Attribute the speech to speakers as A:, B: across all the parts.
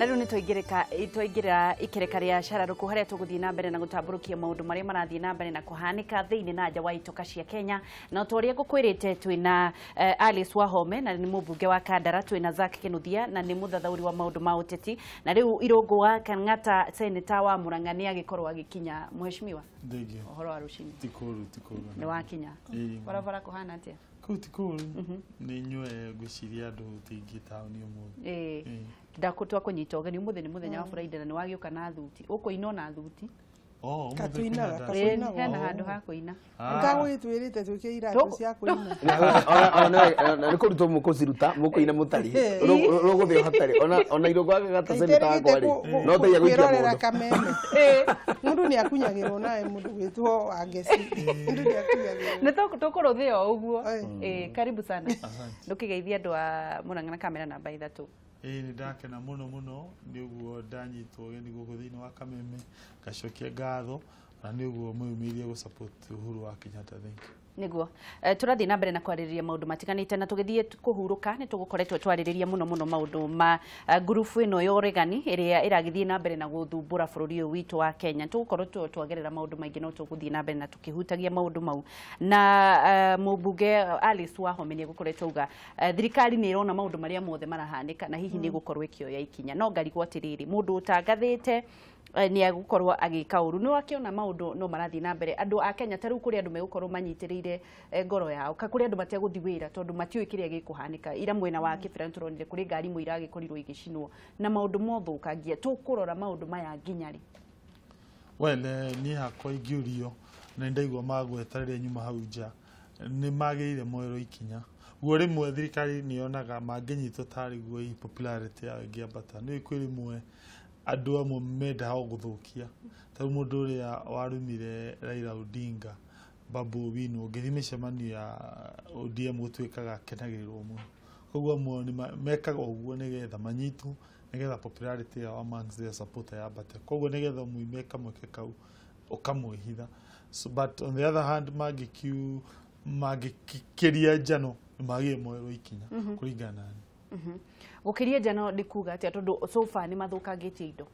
A: Na rĩu nĩ twaingĩra ikereka rĩa cararũkũ harĩa tũgũthiĩ na mbere na gũtambũrũkia maũndũ marĩa marathiĩ na mbere na kũhanĩka thĩinĩ na nja wa itoka cia Kenya. Na ta ũrĩa ngũkwĩrĩte twĩna Alice Wahome na nĩ mũmbunge wa Kandara, twĩna Zack Kinuthia na nĩ mũthathaũri wa maũndũ ma ũteti, na rĩu Irũngũ wa Kang'ata seneta wa Murang'a nĩ agĩkorwo agĩkinya. Mheshimiwa, ũhoro wa rũcinĩ?
B: Ti kũũru, ti kũũru.
A: Nĩ wakinya? Barabara kũhana atĩa?
B: Kũu ti kũũru, nĩ inyuĩ ngwĩciria andũ ti aingĩ taũni ũmũthĩ.
A: Ndakũtwa kũnyita ũgeni ũmũthĩ nĩ mũthenya wa Friday na nĩ wagĩũka na thuti. Ũkũina na thuti?
C: Katuinaga.
A: Hena handũ ha kũina.
C: Ũtagũgĩtwĩrĩte twĩke iratũ cia kũina.
D: Ona nĩ kũrutwo mũkũciruta mũkũina mũtari rũgũthĩo hatarĩ ona Irũngũ wa Kang'ata seneta wakwa rĩ no teia gũikia
C: mũndũ kameme. Mũndũ nĩ akunyagĩrwo nawe mũndũ gwĩtwo Wangeci. Mũndũ nĩ akunyagĩrwo.
A: Nĩ tũkũrũthĩa o ũguo. Karibu sana. Ndũkĩgeithia andũ a Murang'a na kamera namba 3.
B: Nĩ ndakena mũno mũno nĩ ũguo ndanyitwo ũgeni gũkũ thĩinĩ wa Kameme, ngacokia ngatho na nĩ ũguo mwĩyumĩirie gũ support Uhuru wa Kenyatta. Thank you.
A: Nĩguo tũrathiĩ na mbere na kwarĩrĩria maũndũ matiganĩte na tũgĩthiĩ kũhurũka nĩ tũgũkoretwo twarĩrĩria mũno mũno maũndũ ma ngurubu ĩno ya ũregani ĩrĩa ĩragĩthiĩ na mbere na gũthumbũra bũrũri ũyũ witũ wa Kenya. Tũgũkorwo twagerera maũndũ maingĩ no tũgũthiĩ na mbere na tũkĩhutagia maũndũ mau na mũmbunge Alice Wahome nĩ egũkoretwo auga thirikari nĩ ĩrona maũndũ marĩa mothe marahanĩka na hihi nĩ ĩgũkorwo ĩkĩoya ikinya. No ngarigwo atĩrĩrĩ, mũndũ ũtangathĩte nĩ egũkorwo agĩka ũru, nĩ wakĩona maũndũ no marathiĩ na mbere. Andũ a Kenya ta rĩu kũrĩ andũ megũkorwo manyitĩrĩire ngoro yao, ka kũrĩ andũ mategũthiĩ wĩra tondũ matiũĩ kĩrĩa gĩkũhanĩka. Ira mwena wa Kĩbĩra nĩtũronire kũrĩ ngari imwe iragĩkorirwo igĩcinwo na maũndũ mothũkangia. Tũkũrora maũndũ maya nginya rĩ?
B: Well, niĩ hakwa ingĩũrio na nĩndaigua magweta rĩrĩa nyuma hau nja, nĩ magĩrĩire moerwo ikinya. Guo rĩmwe thirikari nĩ yonaga mangĩnyitwo tarĩ guo hihi popularity yao ĩngĩambata. Nĩ kwĩ rĩmwe andũ amwe mendaga o gũthũkia. Ta rĩu mũndũ ũrĩa warumire Raila Odinga, Babu Owino, ũngĩthiĩ mĩcemanio ya ODM gũtuĩkaga akenagĩrĩrwo mũno. Koguo amwe mekaga ũguo nĩgetha manyitwo, nĩgetha popularity yao amongst their supporter yambate. Koguo nĩgetha ũmũime kamweke kau ũkamwĩhitha. So, but on the other hand mangĩkĩria njano nĩ magĩrĩire moerwo ikinya kũringana na niĩ.
A: Gũkĩria njano nĩ kuga atĩa tondũ so far nĩ mathũkangĩtie indo?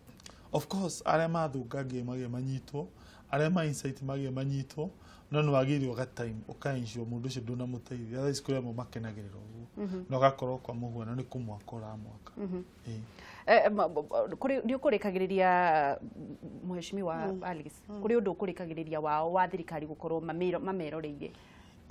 B: Of course arĩa mathũkangie magĩrĩire manyitwo, arĩa ma incite magĩrĩire manyitwo, no nĩ wagĩrĩire ũga time ũka ensure mũndũ ũcio ndũnamũteithia. Otherwise kũrĩ amwe makenagĩrĩra ũguo na ũgakorwo kwa mũhuano nĩ kũmwaka ũramwaka.
A: Nĩ ũkũrĩkagĩrĩria Mheshimiwa Alice, kũrĩ ũndũ ũkũrĩkagĩrĩria wao wa thirikari gũkorwo mameroreire?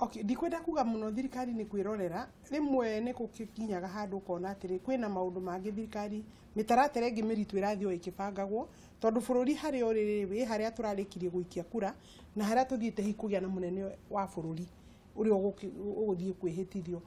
C: Okay, ndikwenda kuga mũno thirikari nĩ kwĩrorera. Rĩmwe nĩ gũkinyaga handũ ũkona atĩrĩ kwĩna maũndũ mangĩ thirikari mĩtaratara ĩngĩ mĩritũ ĩrathiĩ o ĩkĩbangagwo, tondũ bũrũri harĩa ũrĩ wĩ harĩa tũrarĩkirie gũikia kura na harĩa tũthiĩte hihi kũgĩa na mũnene wa bũrũri ũrĩa ũgũthiĩ kwĩhĩtithio.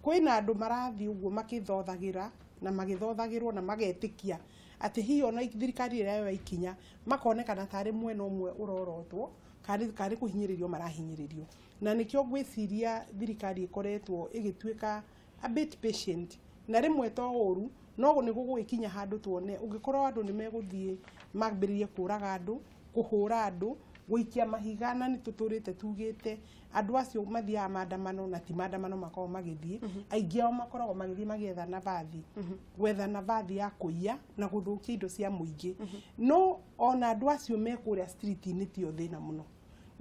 C: Kwĩna andũ marathiĩ ũguo makĩthothagĩra na magĩthothagĩrwo na magetĩkia atĩ hihi ona thirikari ĩrĩa yoya ikinya makonekana tarĩ mwena ũmwe ũrorotwo karĩ kũhinyĩrĩrio marahinyĩrĩrio. Na nĩkĩo ngwĩciria thirikari ĩkoretwo ĩgĩtuĩka a bit patient na rĩmwe to ũru no nĩ gũgũgĩkinya handũ tuone ũngĩkorwo andũ nĩ megũthiĩ mambĩrĩrie kũraga andũ, kũhũra andũ, gũikia mahiga, na nĩ tũtũrĩte tugĩte andũ acio mathiaga maandamano na ti maandamano makoragwo magĩthiĩ, aingĩ ao makoragwo magĩthiĩ magĩetha navathi, gwetha navathi ya kũiya na gũthũkia indo cia mũingĩ. No ona andũ acio me kũrĩa street-inĩ tio thĩna mũno.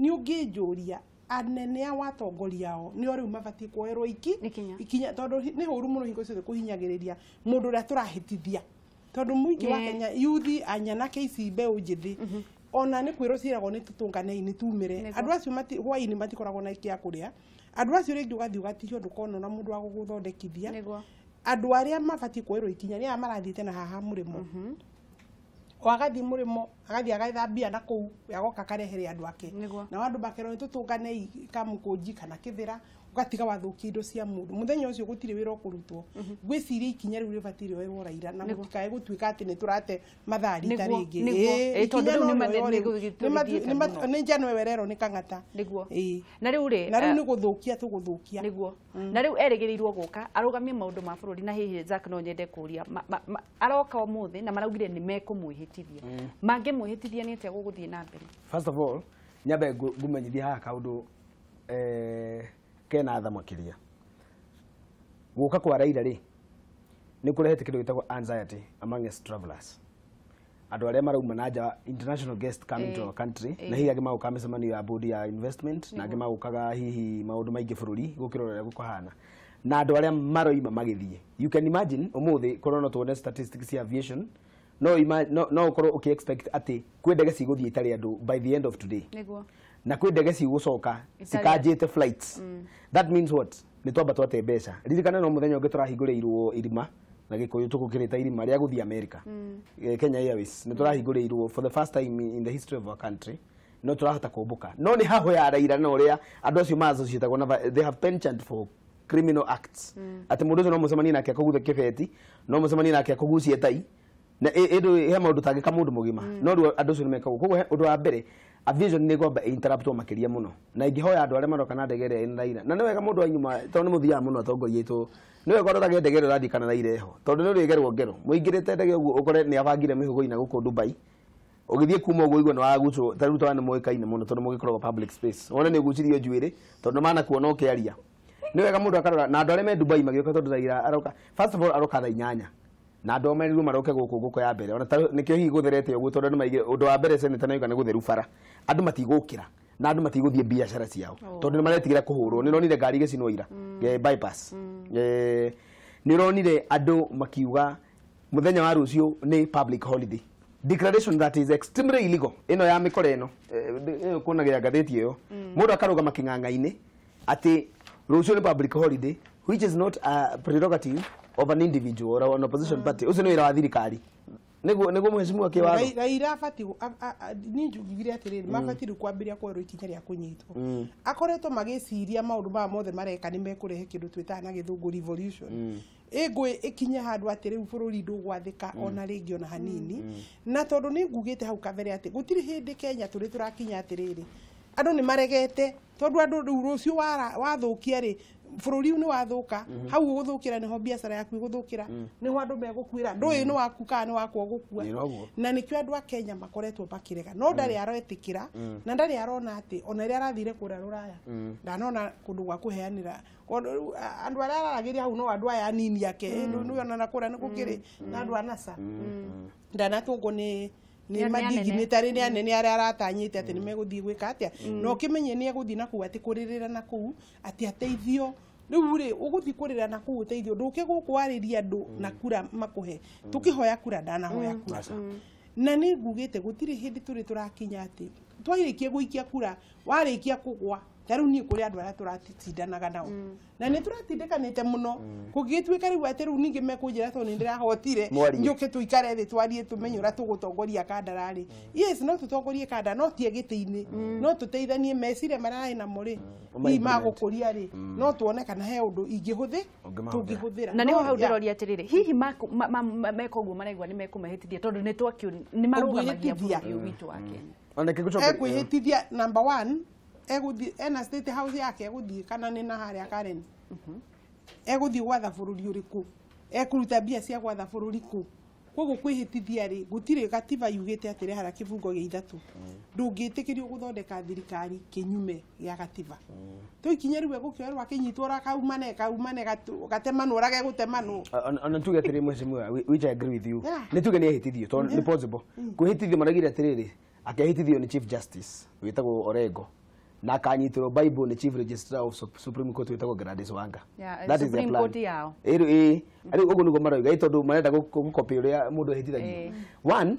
C: Nĩ ũngĩnjũria anene a watongoria ao nĩo rĩu mabatiĩ kuoerwo ikinya tondũ nĩ ũru mũno hingo ciothe kũhinyagĩrĩria mũndũ ũrĩa tũrahĩtithia, tondũ mũingĩ wa Kenya yuthi anyanake ici mbeũ njĩthĩ ona nĩ kwĩrwo ciĩragwo nĩ tũtũnganei nĩ tumĩre. Andũ acio hwaĩ-inĩ matikoragwo na kĩa kũrĩa. Andũ acio rĩngĩ ũgathiĩ ũgatihio ndũkona ona mũndũ wa gũgũthondekithia. Andũ arĩa mabatiĩ kuoerwo ikinya nĩ aya marathiĩte na haha mũrĩmo. O agathiĩ mũrĩmo agathiĩ agathambia na kũu agoka akarehere andũ ake, nao andũ makerwo nĩ tũtũnganei Kamũkũnji kana Kĩthĩra, ũgatiga wathũkia indo cia mũndũ. Mũthenya ũcio gũtirĩ wĩra ũkũrutwo. Ngwĩciria ikinya rĩu rĩbatiĩ rĩoerwo Raila na gũtikae gũtuĩka atĩ nĩ tũrate mathaa rita rĩngĩ. Nĩ njano ĩyo ĩrerwo nĩ Kang'ata.
A: Na rĩu rĩ,
C: na rĩu nĩ gũthũkia tũgũthũkia.
A: Na rĩu erĩgĩrĩirwo gũka arũgamie maũndũ ma bũrũri, na hihi Zack no nyende kũria aroka ũmũthĩ na maraugire nĩ mekũmwĩhĩtithia. Mangĩmwĩhĩtithia nĩ atĩa gũgũthiĩ na mbere?
D: First of all, nyambe ngũmenyithie haha kaũndũ kena tha makĩria. Gũka kwa Raila rĩ, Nĩ kũrehete kĩndũ gĩtagwo anxiety amongst travelers. Andũ arĩa marauma na nja, international guest coming to our country, na hihi angĩ magũkaga mĩcemanio ya board ya investment, na angĩ magũkaga hihi maũndũ maingĩ bũrũri gũkĩra ũrĩa gũkũhana, na andũ arĩa maroima magĩthiĩ. You can imagine ũmũthĩ korwo no tuone statistics cia aviation, no ũkorwo ũkĩ expect atĩ kwĩ ndege cigũthiĩ itarĩ andũ by the end of today.
A: Niguo.
D: Na kwĩ ndege cigũcoka cikanjĩte flights. That means what? Nĩ twamba twate mbeca. Ririkana no mũthenya ũngĩ tũrahingũrĩirwo irima na Gĩkũyũ tũgũkĩrĩta irima rĩa gũthiĩ America. Kenya Airways nĩ tũrahingũrĩirwo for the first time in the history of our country, no tũrahota kũmbũka, no nĩ haho ya Raila na ũrĩa andũ acio ma-associatagwo na they have penchant for criminal acts, atĩ mũndũ ũcio no mũcemanie nake akũguthe kĩbeti, no mũcemanie nake akũgucie tai na ĩndũ he maũndũ tangĩka mũndũ mũgima, no rĩu andũ acio nĩ mekaga. Koguo ũndũ wa mbere, aviation nĩ kwamba interruptwo makĩria mũno, na ingĩhoya andũ arĩa maroka na ndege ĩrĩa ĩna Raila, na nĩ wega mũndũ wa nyuma tondũ nĩ mũthiaga mũno atongoria aitũ, nĩ wega ũrorage ndege ĩrĩa ũrathiĩ kana Raila ĩho, tondũ nĩ ũrĩgerwo ngero mũingĩrĩte ndege ũguo ũkore nĩ abangire mĩhũgũ ina gũkũ Dubai, ũgĩthiĩ kuma ũguo igue nĩ wagucwo. Ta rĩu twana nĩ mũĩkaine mũno tondũ mũgĩkoragwo public space, wone nĩ ũgucirio njuĩrĩ tondũ manakuona ũkĩaria. Nĩ wega mũndũ akarora na andũ arĩa me Dubai magĩũka, tondũ Raila aroka, first of all, aroka thaa 8, na andũ merirwo maroke gũkũ ngũkũ ya mbere, ona nĩkĩo hihi gũtherete ũguo, tondũ nĩ maigire ũndũ wa mbere senator nĩoiga nĩ gũtheru bara, andũ matigũkĩra na andũ matigũthiĩ biacara ciao tondũ nĩ maretigĩra kũhũrwo. Nĩ ũronire ngari igĩcinwo ira bypass. Nĩ ũronire andũ makiuga mũthenya wa rũciũ nĩ public holiday, declaration that is extremely illegal. Ĩno ya mĩkora ĩno ĩyo kuonagia ngathĩti ĩyo, mũndũ akarũgama kĩng'ang'a-inĩ atĩ rũciũ nĩ public holiday, which is not a prerogative of an individual or an opposition party. Ũcio nĩ wĩra wa thirikari, nĩguo mheshimiwa kĩwatho.
C: Raila abatiĩ niĩ njugire atĩrĩrĩ, mabatiĩ rĩu kwambĩrĩria kuoerwo ikinya rĩa kũnyitwo. Akoretwo magĩciria maũndũ maya mothe mareka nĩ mekũrehe kĩndũ twĩtaga na Gĩthũngũ revolution, ĩngũĩ ĩkinye handũ atĩ rĩu bũrũri ndũgwathĩka ona rĩngĩ ona hanini. Na tondũ nĩ ngugĩte hau kabere atĩ gũtirĩ hĩndĩ Kenya tũrĩ tũrakinya atĩrĩrĩ, andũ nĩ maregete, tondũ andũ rĩu rũciũ wathũkia rĩ, bũrũri nĩ wathũka. Hau ũgũthũkĩra nĩho biacara yaku ĩgũthũkĩra, nĩho andũ megũkuĩra, ndũĩ nĩ waku kana nĩ wakwa ũgũkua. Na nĩkĩo andũ a Kenya makoretwo makĩrega, no ndarĩ aretĩkĩra na ndarĩ arona atĩ ona rĩrĩa arathire kũrĩa rũraya ndanona kũndũ gwa kũheanĩra andũ arĩa araragĩria hau, no andũ aya anini ake nĩona na kũrĩa nĩ gũkĩrĩ na andũ a NASA ndanatũngwo nĩ nĩ madignitary, nĩ anene arĩa aratanyĩte atĩ nĩ megũthiĩ gwĩka atĩa, na ũkĩmenye nĩ egũthiĩ na kũu atĩ kũrĩrĩra na kũu atĩ ateithio. Rĩu rĩ, ũgũthiĩ kũrĩra na kũu ũteithio, ndũke gũkũ warĩria andũ na kura makũhe tũkĩhoya kura, ndanahoya kura. Na nĩ ngugĩte gũtirĩ hĩndĩ tũrĩ tũrakinya atĩ twarĩkia gũikia kura, warĩkia kũgwa. Ta rĩu niĩ kũrĩ andũ arĩa tũratindanaga nao na nĩ tũratindĩkanĩte mũno, kũngĩgĩtuĩka rĩu atĩ rĩu ningĩ mekũnjĩra tondũ nĩ ndĩrahotire, njũke tũikare thĩ twarie tũmenye ũrĩa tũgũtongoria Kandara rĩ. Yes, no tũtongorie Kandara, no tie gĩtĩ-inĩ, no tũteithanie meciria marĩa namo rĩ, hihi magũkũria rĩ, no tuone kana he ũndũ ingĩhũthĩ tũngĩhũthĩra.
A: Na nĩho hau ndĩroria atĩrĩrĩ, hihi meka ũguo maraigua nĩ mekũmahĩtithia, tondũ nĩ twakĩo nĩ marũgamagia bũrũri ũyũ witũ wa Kenya?
C: Ekwĩhĩtithia number one, egũthiĩ ena State House yake, egũthiĩ kana nĩ na harĩa Karen, egũthiĩ gwatha bũrũri ũrĩkũ, ekũruta mbia cia gwatha bũrũri kũ? Koguo kwĩhĩtithia rĩ, gũtirĩ gatiba yugĩte atĩrĩ harĩa kĩbungo gĩa 3 ndũngĩtĩkĩrio gũthondeka thirikari kĩnyume gĩa gatiba. Tũikinye rĩu egũkĩoerwo akĩnyitwo kaumane kaumane gatemanwo ũrĩa gegũtemanwo.
D: Ona tuge atĩrĩ mheshimiwa, which I agree with you, nĩ tuge nĩ ehĩtithio tondũ nĩ possible kwĩhĩtithio. Maraugire atĩrĩrĩ, akehĩtithio nĩ Chief Justice wĩtagwo Orengo, na akanyitĩrwo Bible nĩ Chief Registrar of Supreme Court wĩtagwo Gladys Wanga.
A: That is their plan yao.
D: Ĩĩ, rĩu ũguo nĩguo marauga, ĩ tondũ marenda gũkopĩ ũrĩa mũndũ ehĩtithagio. One,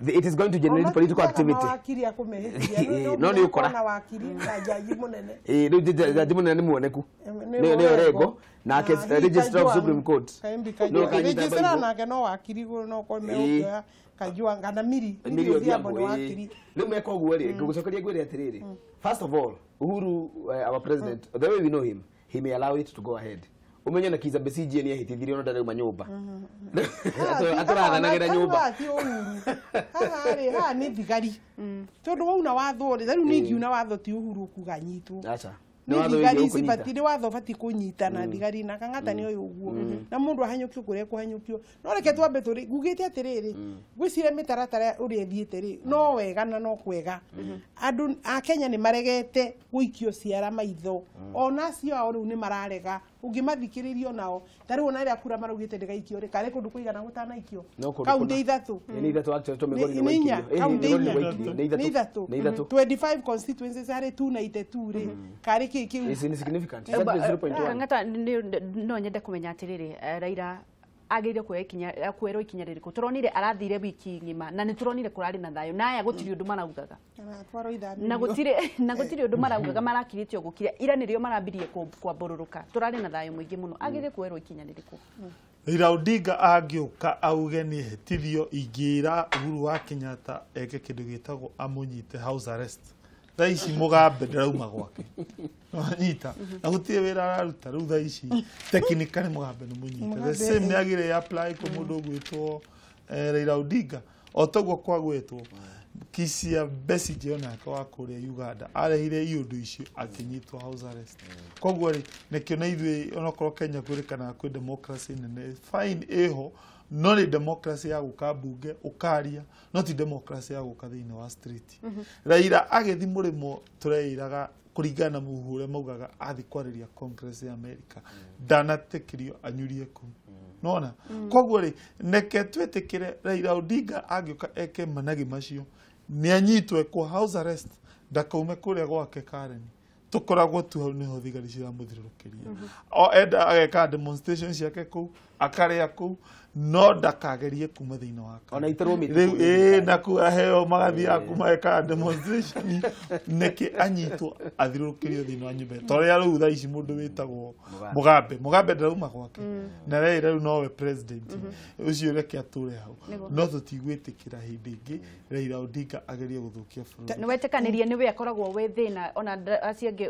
D: it is going to generate political activity.
C: Wakiri akũmehĩtithia
D: no nĩ ũkora
C: na wakiri na jaji mũnene.
D: Ĩ rĩu jaji mũnene nĩ muoneku nĩ Orengo, nake Registrar of Supreme Court
C: no registrar nake no wakiri no kome Kajwang na Miri Odhiambo nĩ wakiri.
D: Rĩu meka ũguo rĩ, ngũgũcokeria ngwĩre atĩrĩrĩ, first of all, Uhuru, our president, the way we know him, he may allow it to go ahead. Umenye na Kizza Besigye nĩ ehĩtithirie ona ndarauma nyũmba, atũrathanagĩra nyũmba.
C: Ti Uhuru haha rĩ, haha nĩ thigari, tondũ wauna watho rĩ, rĩu nĩ ingiuna watho ti Uhuru ũkuga nyitwo. Nĩ thigari cibatiĩ, nĩ watho ũbatiĩ kũnyita na thigari na Kang'ata nĩ oĩ ũguo, na mũndũ ahanyũkio kũrĩa kũhanyũkio. No reke twambe tũrĩ ngugĩte atĩrĩrĩ, ngwĩciria mĩtaratara ũrĩa ĩthiĩte rĩ, no wega na no kwega. Andũ a Kenya nĩ maregete gũikio ciara maitho, ona acio ao rĩu nĩ mararega Ũngĩmathikĩrĩria nao ta rĩu ona rĩrĩa kura maraugĩte ndĩgaikio rĩ karĩ kũndũ kũigana gũtanaikio
D: No kũndũ
C: kaunti
D: kũna.
C: ithatũ.
D: Nĩ ithatũ actually to Migori nĩ
C: Nĩ inya,
D: gwaikirio.
C: kaunti
D: Migori nĩ
C: inya.
D: gwaikirio. Nĩ
C: Nĩ ithatũ.
D: Nĩ ithatũ.
C: 25 constituencies harĩ 292 rĩ karĩ kĩ kĩu
D: It's insignificant. Exactly 0.1.
A: Kang'ata no nyende kũmenya atĩrĩrĩ, Raila agĩrĩire kuoya ikinya, kuoerwo ikinya rĩrĩkũ? Tũronire arathire wiki ng'ima na nĩ tũronire kũrarĩ na thayũ na aya gũtirĩ ũndũ maraugaga.
C: Atwarwo ithamĩrio.
A: Na gũtirĩ ũndũ maraugaga, marakirĩte o gũkira. Ira nĩrĩo marambirie kwambũrũrũka. Tũrarĩ na thayũ mũingĩ mũno. Agĩrĩire kuoerwo ikinya rĩrĩkũ?
B: Raila Odinga angĩũka auge nĩ ehĩtithio, ingĩra Uhuru wa Kenyatta eke kĩndũ gĩtagwo amũnyite house arrest. Thaa ici Mũgambe ndarauma gwake, wanyita, na gũtirĩ wĩra araruta rĩu thaa ici. Technically Mũgambe nĩ mũnyite. The
C: Mũgambe,
B: same nĩ agĩrĩire apply kwĩ mũndũ ũgwĩtwo Raila Odinga o toguo kwagwetwo. Kizza Besigye onake wa kũrĩa Uganda arehire iũndũ icio akĩnyitwo house arrest. Koguo rĩ, nĩkĩo na ithuĩ onokorwo Kenya kwĩrĩkanaga kwĩ democracy nene, fine, ĩho, no nĩ democracy ya gũka mbunge ũkaria, no ti democracy ya gũka thĩinĩ wa street. Raila agĩthi mũrĩmo tũreĩraga kũringana na mũhuhu ũrĩa maugaga athi kwarĩria Congress ya America, ndanatĩkĩrio anyurie kũu nona. Koguo rĩ, neke twĩtĩkĩre Raila Odinga angĩũka eke managĩ macio nĩ anyitwo ekwo house arrest, ndakaume kũrĩa gwake Karen. Tũkoragwo tu hau nĩho thigari ciramũthiũrũrũkĩria. O enda ageka demonstration ciake kũu, akarĩa kũu, no ndakagerie kuma thĩinĩ wa
D: Ona itĩrwo mĩtĩ
B: rĩu
D: kũu.
B: Ĩĩ, na kũu aheo magathiaga kuma ekaga demonstration nĩkĩ anyitwo athiũrũrũkĩrio thĩinĩ wa nyũmba, ta ũrĩa rĩu thaa ici mũndũ wĩtagwo Mugabe, Mugabe ndarauma gwake na rĩrĩ rĩu nowe president ũcio, reke atũre hau. No tũtigwĩtĩkĩra hĩndĩ ĩngĩ Raila Odinga agerie gũthũkia bũrũri.
A: Nĩ wetĩkanĩrie nĩwe akoragwo wĩ thĩna ona acio angĩ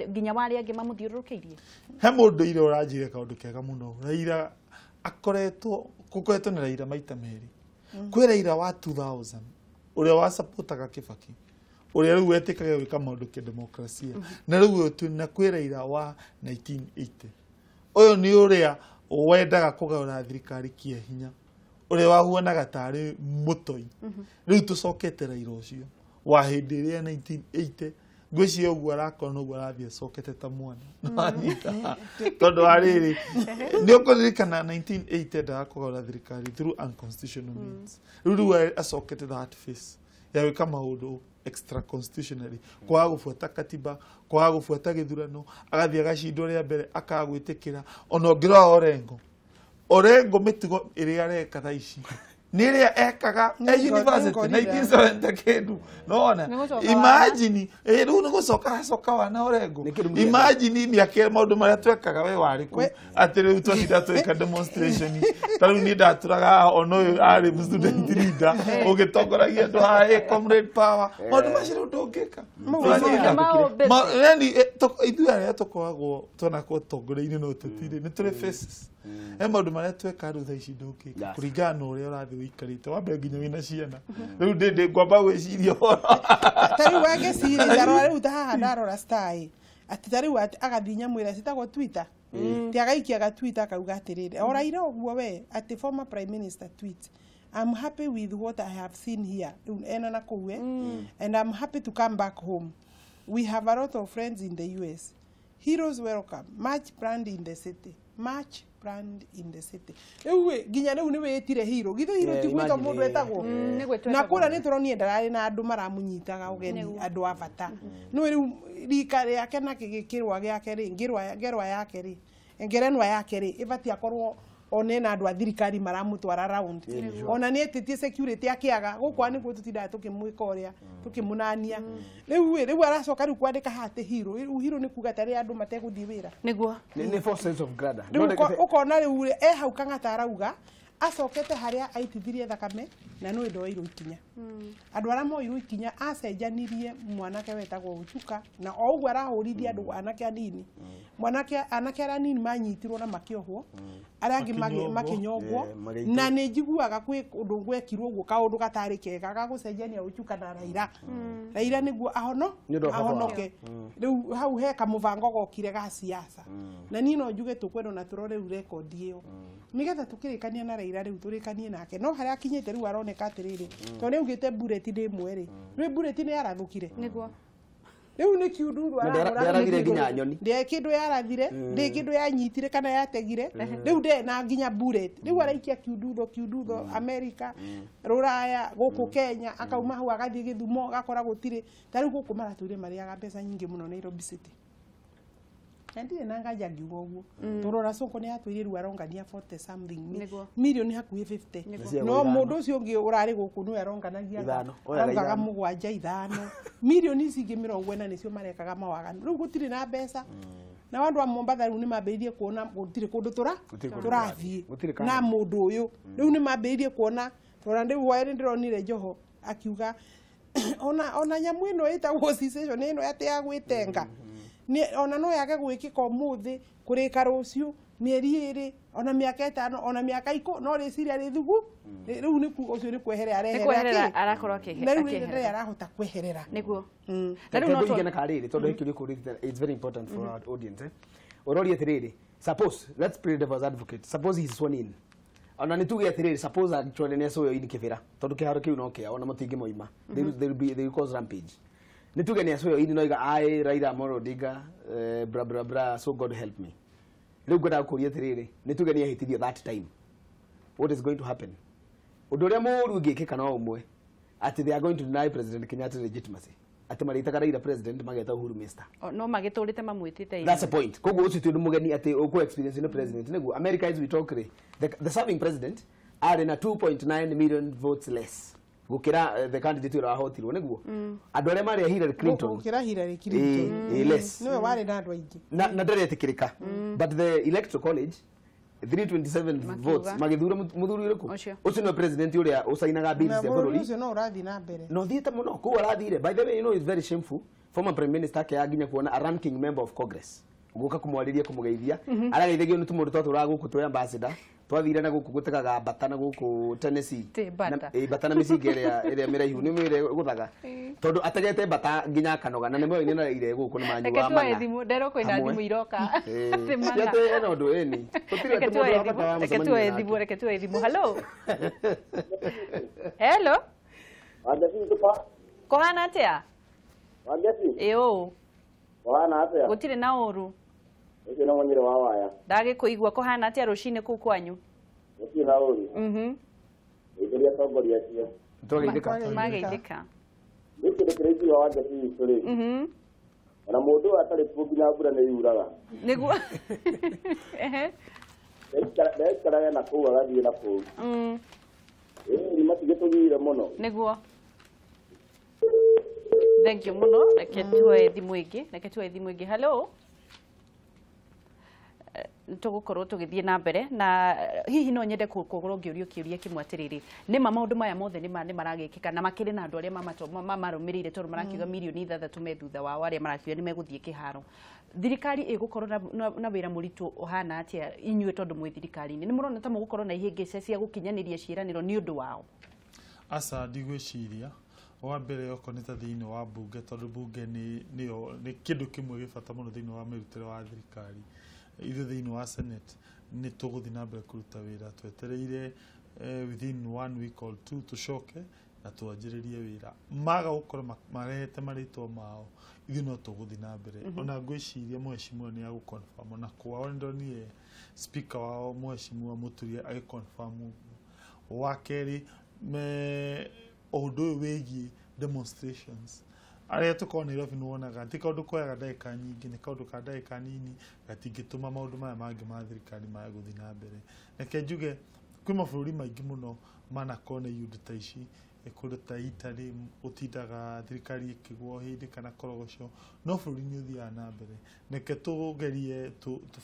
A: nginya wa arĩa angĩ mamũthiũrũrũkĩirie?
B: He mũndũ ire ũranjĩre kaũndũ kega mũno. Raila akoretwo gũkoretwo na Raila maita merĩ. Kwĩ Raila wa 2000 ũrĩa wasapotaga Kibaki, ũrĩa rĩu wetĩkagia gwĩka maũndũ kĩdemokrasia, na rĩu ũyũ twĩ na kwĩ Raila wa 1980. Ũyũ nĩ ũrĩa wendaga kũgarũra thirikari kĩehinya, ũrĩa wahuanaga tarĩ mũtoi. Rĩu tũcokete Raila ũcio wa hĩndĩ ĩrĩa 1980, ngwĩciria ũguo arakorwo noguo arathiĩ acokete ta mwana. Nĩwanyita? Tondũ wa rĩrĩ, nĩ ũkũririkana 1980 endaga kũgarũra thirikari through unconstitutional means. Rĩu acokete that face ya gwĩka maũndũ extra constitutionally, kwaga gũbuata katiba, kwaga gũbuata gĩthurano, agathiĩ agacindwo rĩa mbere, akaga gwĩtĩkĩra. Ona ũngĩrora Orengo, Orengo mĩtugo ĩrĩa areka thaa ici nĩ ĩrĩa ekaga e university 1970 kĩndũ nona.
A: Nĩ gũcoka.
B: Imagine, rĩu nĩ gũcoka aracoka wana Orengo.
D: Nĩ kĩndũ mũgĩenda.
B: Imagine mĩaka maũndũ marĩa twekaga we warĩ kũ atĩ rĩu twatinda twĩka demonstration. Ta rĩu niĩ ndatũraga haha, ona ũyũ arĩ student leader ũgĩtongoragia andũ haha, comrade power, maũndũ macio rĩu ndũngĩka.
A: Nĩ maũndũ.
B: Yani ithuĩ arĩa tũkoragwo twanakorwo tongoria-inĩ no tũtirĩ nĩ tũrĩ faces he maũndũ marĩa tweka rĩu thaa ici ndũngĩka kũringana na ũrĩa ũrathiĩ ũikarĩte. Wa mbere nginya wĩna ciana rĩu ndĩ ngwamba gwĩciria ũhoro.
C: Ta rĩu wangeciria, ndarora rĩu ta haha, ndarora star ĩ atĩ ta rĩu agathiĩ nyamũ ĩrĩa citagwo Twitter, ti agaikia ga Twitter akauga atĩrĩrĩ, o Raila ũguo we atĩ former prime minister tweet, "I'm happy with what I have seen here." Rĩu ena na kũu and "I'm happy to come back home. We have a lot of friends in the US. Heroes welcome. March planned in the city. March planned in the city." Rĩu ĩ, nginya rĩu nĩ wĩtire hero. Githĩ hero ti gwĩtwo
D: Imagine,
C: mũndũ etagwo?
A: Nĩ gwĩtwo
C: Na
A: etagwo.
C: kũrĩa nĩ tũronire ndararĩ na andũ maramũnyitaga ũgeni, andũ a bata. No rĩu rika rĩake na kĩrwa gĩake rĩ, ngerwa yake rĩ, ngerenwa yake rĩ, ĩbatiĩ akorwo ona ena andũ a thirikari maramũtwara round, ona nĩ etĩtie security akĩaga gũkũ nĩguo tũtindaga tũkĩmwĩka ũrĩa tũkĩmũnania. Rĩu ĩ, rĩu aracoka rĩu kwandĩka haha atĩ hero. Rĩu hero nĩ kuga tarĩ andũ mategũthiĩ wĩra.
A: Nĩguo.
D: Nĩ false sense of grandeur.
C: Rĩu
D: No
C: ũkona rĩu rĩ, e hau Kang'ata arauga acokete harĩa aitithirie thakame na nĩ ndoirwo ikinya. Andũ arĩa moirwo ikinya, acenjanirie mwanake wetagwo Uchuka, na o ũguo arahũrithia andũ anake anini, mwanake anake arĩa anini manyitirwo na makĩohwo, arĩa angĩ
B: Makĩnyongwo.
C: makĩnyongwo.
D: Yeah, magĩitwo.
C: Na nĩ njiguaga kwĩ ũndũ gwekirwo ũguo kaũndũ gatarĩ kega ga gũcenjania Uchuka na Raila, Raila nĩguo ahono
D: Nĩ ũndũ wa bata wao.
C: ahonoke. Rĩu hau he kamũbango gokire ga siasa, na niĩ no njuge tũkwenda ona tũrore rĩu rekondi ĩyo nĩgetha tũkĩrĩkania na Raila, rĩu tũrĩkanie nake. No harĩa akinyĩte rĩu aroneka atĩrĩrĩ, tondũ nĩ augĩte bullet nĩ ĩmwe rĩ, rĩu bullet nĩ yarathũkire.
A: Nĩguo.
C: Rĩu nĩ kiundutho arahũra.
D: Ndĩarathire nginya nyoni.
C: Ndĩ kĩndũ yarathire, ndĩ kĩndũ yanyitire kana yategire. Rĩu ndĩ na nginya bullet. Rĩu araikia kiundutho kiundutho America, Rũraya, gũkũ Kenya, akauma hau agathiĩ Gĩthumo agakora gũtirĩ. Ta rĩu gũkũ maratũire marĩaga mbeca nyingĩ mũno Nairobi City. Na ndirĩ na nganja ngiuga ũguo. Tondũ ona Sonko nĩ atwĩrire rĩu arongania 40 something milioni hakuhĩ 50.
D: Nĩguo.
C: No mũndũ ũcio ũngĩ ũrarĩ gũkũ nĩwe aronganagia
D: Ithano. Oyaga
C: araugaga
D: ithano.
C: mũgwanja ithano. Milioni ici ingĩ 40 nĩcio marekaga mawaganu. Rĩu gũtirĩ na mbeca. Na andũ a Mombatha rĩu nĩ mambĩrĩirie kuona gũtirĩ kũndũ
D: Gũtirĩ kũndũ
C: tũrathiĩ
D: Gũtirĩ
C: na
D: kana.
C: mũndũ ũyũ. Rĩu nĩ mambĩrĩirie kuona tondũ rĩu hwaĩ ndĩronire Joho akiuga ona nyamũ ĩno ĩtagwo cessation ĩno atĩ ya gwĩtenga nĩ ona no yage gwĩkĩka ũmũthĩ kũrĩka rũciũ mĩeri 2 ona mĩaka 5 ona mĩaka 10 no rĩciria rĩthugu rĩu nĩ kuga ũcio nĩ kweherera
A: Nĩ
C: areherera
A: kweherera
C: kĩ?
A: arakorwo
C: Na rĩu
A: akĩeherera.
C: ndarĩ arahota kweherera.
A: Nĩguo. Na rĩu no
D: Rĩu karĩrĩ tondũ hĩkĩrio kũrĩte, it's very important for our audience, eh. Ũroria atĩrĩrĩ, suppose, let's play devil's advocate, suppose he's sworn in, ona nĩ tuge atĩrĩrĩ, suppose actually nĩ acoyo in kĩbĩra tondũ kĩharo kĩu no kĩao na mũtingĩmoima, they will cause rampage. Nĩ tuge nĩ acoyo in noiga I Raila Amolo Odinga, blah blah blah, so God help me. Rĩu ngwendaga kũria atĩrĩrĩ, nĩ tuge nĩ ehĩtithio that time, what is going to happen? Ũndũ ũrĩa mũũru ũngĩkĩka no ũmwe, atĩ they are going to deny President Kenyatta legitimacy, atĩ marĩtaga Raila president, mageta Uhuru mister.
A: No magĩtũrĩte mamwĩtĩte.
D: That's the point. Koguo ũcio ti ũndũ mũgeni atĩ ũkũ experience nĩ president. Nĩguo America, as we talk rĩ, the serving president arĩ na 2.9 million votes less gũkĩra the candidate ũrĩa wahotirwo. Nĩguo andũ arĩa marĩ a Hillary Clinton.
C: Gũkĩra Hillary Clinton.
D: Ĩ, less.
C: Nĩwe warĩ na andũ aingĩ.
D: Na ndaretĩkĩrĩka, but the electoral college 327 votes magĩthura mũthuri ũrĩkũ?
A: Ũcio.
D: Ũcio nĩwe president ũrĩa ũcainaga bills
C: Na
D: cia
C: bũrũri
D: bũrũri.
C: ũcio no ũrathiĩ na mbere.
D: No thiĩte mũno kũu arathire. By the way, you know it's very shameful, former prime minister akĩaga nginya kuona a ranking member of Congress gũka kũmwarĩria kũmũgeithia, arageithagio nĩ tũmũndũ twatũraga gũkũ twĩ ambassador twathire na gũkũ gũtegaga mbata na gũkũ Tennessee.
A: Ti mbata.
D: Ĩ, mbata na mĩcinga ĩrĩa mĩraihu nĩ mĩrĩa gũthaga tondũ ategete mbata nginya akanoga na nĩ moĩ nĩ naraire gũkũ nĩ
A: Reke
D: manyuaga
A: tuoye
D: mana.
A: thimũ, nderwo kwĩna
D: Hamwe.
A: thimũ iroka.
D: Ĩ,
A: Atĩ mana.
D: ti atĩ ena ũndũ ĩni gũtirĩ
A: Reke
D: atĩ
A: tuoye
D: mũndũ
A: thimũ,
D: abataraga
A: reke
D: mũcemanio
A: tuoye
D: nake.
A: thimũ, reke tuoye thimũ. Hello. Hello.
E: Wangeci tupa.
A: Kũhana atĩa?
E: Wangeci.
A: Ĩ ũũ.
E: Kũhana atĩa?
A: Gũtirĩ na ũru.
E: Ũcio nĩ mũnyĩrĩ wa waya.
A: Ndagĩkũigua. Kũhana atĩa rũcinĩ kũu kwanyu?
E: Gũtirĩ na ũru. Ĩthĩria atongoria acio.
D: Twageithĩka.
A: Mageithĩka.
E: Nĩ kĩndũ kĩrĩa ingiuga Wangeci witũ rĩ. Ona mũndũ ũyũ atarĩ kuo nginya mbura nĩ yuraga.
A: Nĩguo. Ehe.
E: Ndaikarage na kũu agathiĩ na kũu. Ĩĩ matigĩtũgire mũno.
A: Nĩguo. Thank you mũno. Reke tuoye thimũ ĩngĩ. Reke tuoye thimũ ĩngĩ. Hello. Tũgũkorwo tũgĩthiĩ na mbere na hihi no nyende gũkorwo ngĩũrio kĩũria kĩmwe atĩrĩrĩ, nĩma maũndũ maya mothe nĩma nĩ maragĩkĩka na makĩrĩ na andũ arĩa mamarũmĩrĩire tondũ marakiuga mirioni 6 me thutha wao arĩa marakiuga nĩ megũthiĩ kĩharo. Thirikari ĩgũkorwo na wĩra mũritũ ũhana atĩa inyuĩ tondũ mwĩ thirikari-inĩ? Nĩ mũrona ta mũgũkorwo na ihĩngĩca cia gũkinyanĩria ciĩranĩro nĩ ũndũ wao?
B: Aca, ndigwĩciria. Wa mbere okorwo nĩ ta thĩinĩ wa mbunge, tondũ mbunge nĩ nĩyo nĩ kĩndũ kĩmwe gĩ bata mũno thĩinĩ wa mĩrutĩre wa thirikari, ithuĩ thĩinĩ wa Senate nĩ tũgũthiĩ na mbere kũruta wĩra twetereire within one week or two tũcoke na twanjĩrĩrie wĩra. Maga gũkorwo marehete marĩtwa mao, ithuĩ no tũgũthiĩ na mbere. Ona ngwĩciria mheshimiwa nĩ agũconfirm, ona kwao nĩ ndonire speaker wao mheshimiwa Mũturia agĩconfirm ũguo. Wa kerĩ, me ũndũ ũyũ wĩgiĩ demonstrations arĩa tũkorwo Nairobi, nĩ wonaga ti kaũndũ koyaga ndagĩka nyingĩ, nĩ kaũndũ ka ndagĩka nini gatingĩtũma maũndũ maya mangĩ ma thirikari mage gũthiĩ na mbere. Reke njuge kwĩ mabũrũri maingĩ mũno manakorwo na iũndũ ta ici, kũndũ ta Italy gũtindaga thirikari ĩkĩgwa o hĩndĩ kana korogoco, no bũrũri nĩ ũthiaga na mbere. Reke tũgerie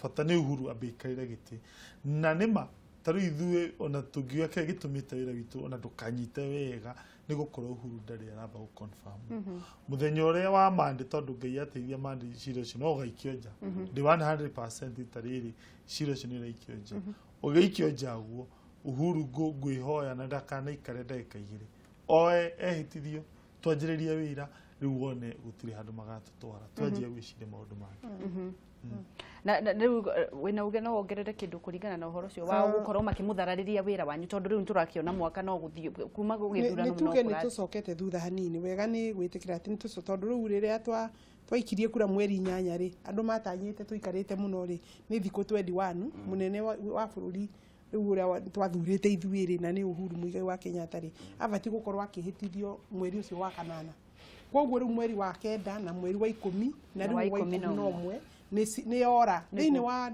B: bata nĩ Uhuru ambe aikarĩre gĩtĩ. Na nĩma ta rĩu ithuĩ ona tũngiuga kĩrĩa gĩtũmĩte wĩra witũ ona ndũkanyite wega nĩ gũkorwo Uhuru ndarĩ aramba gũ-confirm mũthenya ũrĩa wa mande, tondũ Ngai ateithia mande cira ũcio no ũgaikio nja. Ndĩ 100% rita rĩrĩ cira ũcio nĩ ũraikio nja. Ũgĩikio nja ũguo, Uhuru ngwĩhoya na ndakanaikare ndagĩka 2 oe ehĩtithio twanjĩrĩrie wĩra rĩu, wone gũtirĩ handũ magatũtwara twanjia gwĩciria maũndũ mangĩ.
A: Na rĩu wĩna uge no wongerere kĩndũ kũringana na ũhoro ũcio wa gũkorwo makĩmũthararĩria wĩra wanyu, tondũ rĩu nĩtũrakĩona mwaka no gũthiĩ kuma gũgĩthurano
C: nĩ tuge nĩ tũcokete thutha hanini. Wega nĩ gwĩtĩkĩra atĩ nĩ tondũ rĩu rĩrĩa twaikirie kura mweri 8 rĩ, andũ matanyĩte tũikarĩte mũno rĩ, nĩ thikũ 21 mũnene wa bũrũri rĩu ũrĩa twathurĩte ithuĩ rĩ, na nĩ Uhuru Muigai wa Kenyatta rĩ, abatiĩ gũkorwo akĩhĩtithio mweri ũcio wa 8. Koguo rĩu mweri wa 9 na mweri wa 10 na rĩu wa 11 nĩ ora thĩinĩ wa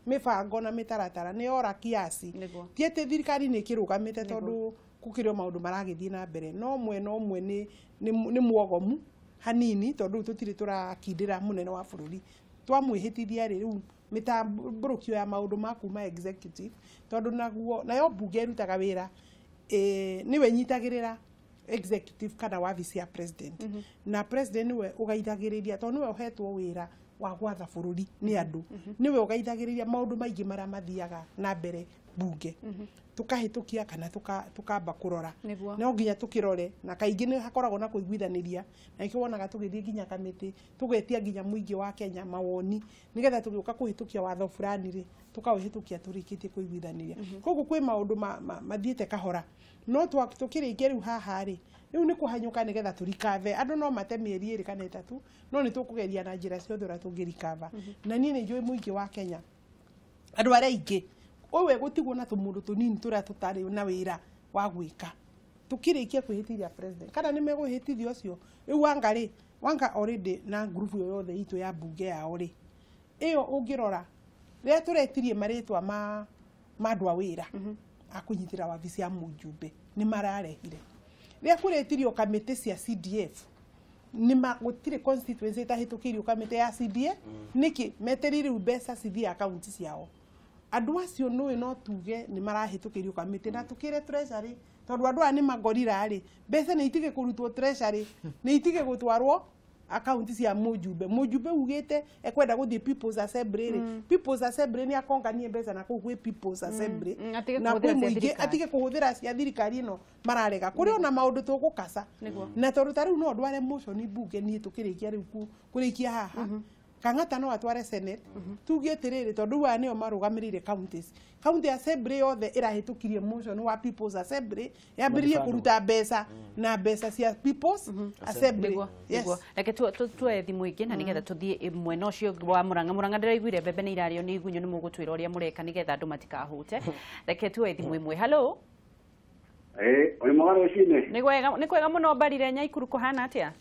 C: mĩbango na mĩtaratara nĩ ora kiasi. Ti atĩ thirikari nĩ ĩkĩrũgamĩte tondũ gũkĩrĩ o maũndũ maragĩthiĩ na mbere, no mwena ũmwe nĩ mwogomu hanini tondũ tũtirĩ tũrakindĩra mũnene wa bũrũri. Twamwĩhĩtithia rĩ, rĩu mĩtambũrũkio ya maũndũ ma kuma executive, tondũ naguo nayo mbunge ĩrutaga wĩra nĩwe ĩnyitagĩrĩra executive kana wabici ya president. Na president nĩwe ũgaithagĩrĩria tondũ nĩwe ũhetwo wĩra wa gwatha bũrũri nĩ andũ, nĩwe ũgaithagĩrĩria maũndũ maingĩ marĩa mathiaga na mbere bunge. Tukahĩtũkia kana tukamba kũrora, no nginya tukĩrore, na kaingĩ nĩ hakoragwo na kũiguithanĩria, na nĩkĩo wonaga tũgĩthiĩ nginya kamĩtĩ tũgetia nginya mũingĩ wa Kenya mawoni, nĩgetha tũgĩũka kũhĩtũkia watho fulani rĩ, tũkawĩhĩtũkia tũrĩkĩtie kũiguithanĩria. Koguo kwĩ maũndũ mathiĩte kahora, no tũkĩrĩkia rĩu haha rĩ, rĩu nĩ kũhanyũka nĩgetha tũrikave. Andũ no mate mĩeri 2 kana 3, no nĩ tũkũgeria na njĩra ciothe ũrĩa tũngĩrikava. Na niĩ nĩ njũĩ mũingĩ wa Kenya, andũ arĩa aingĩ ũyũ gũtigwo na tũmũndũ tũnini tũrĩa tũtarĩ na wĩra wa gwĩka, tũkĩrĩkia kwĩhĩtithia president kana nĩ megwĩhĩtithia ũcio rĩu Wanga rĩ, Wanga already na ngurubu ĩyo yothe itũ ya mbunge yao rĩ, ĩyo ũngĩrora rĩrĩa tũretirie marĩtwa ma andũ a wĩra a kũnyitĩra wabici ya mũjumbe nĩ mararehire. Rĩrĩa kũretirio kamĩtĩ cia CDF, gũtirĩ constituency ĩtahĩtũkĩirio kamĩtĩ ya CDF. Nĩkĩ metereire rĩu mbeca cithiĩ akaunti ciao? Andũ acio nũĩ no tuge nĩ marahĩtũkĩrio kamĩtĩ, na tũkĩre treasury, tondũ andũ aya nĩ mangorira rĩ, mbeca nĩ itige kũrutwo treasury, nĩ itige gũtwarwo akaunti cia mũjumbe. Mũjumbe ugĩte ekwenda gũthiĩ People's Assembly rĩ, People's Assembly nĩ akonganie mbeca na kũu kwĩ People's Assembly, na kwĩ mũingĩ atige kũhũthĩra cia thirikari ĩno mararega. Kũrĩ ona maũndũ tũgũkaca, na tondũ ta rĩu no ndware motion bunge niĩ tũkĩrĩkia rĩu kũrĩkia haha, Kang'ata no atware Senate, tuge atĩrĩrĩ, tondũ aya nĩo marũgamĩrĩire counties. County assembly yothe ĩrahĩtũkirie motion wa People's Assembly yambĩrĩrie kũruta mbeca na mbeca cia People's Assembly.
A: Reke tuoe thimũ ĩngĩ na nĩgetha tũthiĩ mwena ũcio wa Murang'a. Murang'a ndĩraiguire mbembe nĩ irarĩo nĩ igunyũ, nĩ mũgũtwĩra ũrĩa mũreka nĩgetha andũ matikahũte. Reke tuoe thimũ ĩmwe. Hello.
E: Ũrĩ mwega rũcinĩ?
A: Nĩ kwega mũno. Mbarire Nyaikuru kũhana atĩa?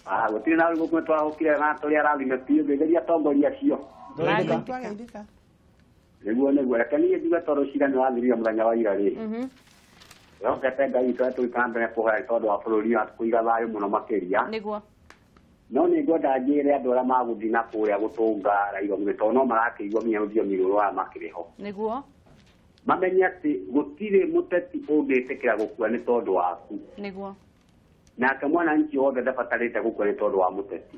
E: Gũtirĩ na ũru gũkũ twahũkire na tũrĩ arathime biũ, ngĩgeria atongoria acio. Nĩguo nĩguo, reke niĩ njuge tondũ cira nĩ wathirire mũthenya wa ira rĩ, wehokete Ngai witũ tũgĩka na mbere kũhoya tondũ wa bũrũri wa kũiga thayũ mũno makĩria.
A: Nĩguo.
E: No nĩ ngwenda njĩre andũ arĩa magũthiĩ na kũrĩa gũtũnga Raila tondũ no marakĩigua nginya rũthiomi rũrũ aya makĩrĩ ho.
A: Nĩguo.
E: Mamenye atĩ gũtirĩ mũteti ũngĩtĩkĩra gũkua nĩ tondũ waku.
A: Nĩguo.
E: Nake mwananchi wothe ndabatarĩte gũkua nĩ tondũ wa mũteti.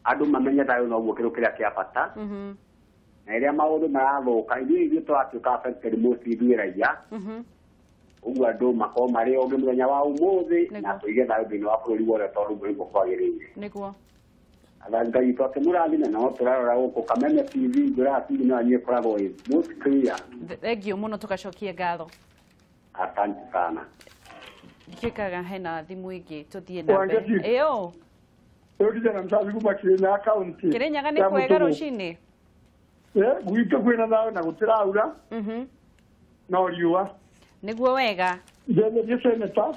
E: Andũ mamenye thayũ noguo kĩndũ kĩrĩa kĩa bata. Na rĩrĩa maũndũ marathũka, ithuĩ tũratuĩka affected most ithuĩ raia. Ũguo andũ makorwo marĩ ogĩ mũthenya wa ũmũthĩ, na tũige thayũ thĩinĩ wa bũrũri wothe tondũ ũguo nĩguo kwagĩrĩire.
A: Nĩguo.
E: Ngai witũ akĩmũrathime, na no tũrarora gũkũ Kameme TV, ngũraga TV no niĩ ĩkoragwo ĩ most clear.
A: Thengiũ mũno, tũgacokie ngatho.
E: Asante sana.
A: Ndikĩkaga hena thimũ ĩngĩ tũthiĩ na mbere. Ĩyo.
F: Rĩu kijana msazi kuma Kirinyaga kaunti.
A: Kirinyaga nĩ kwega rũcinĩ?
F: Gwitũ kwĩna thayũ na gũtiraura. No riũa.
A: Nĩguo wega.
F: Ngetherie seneta.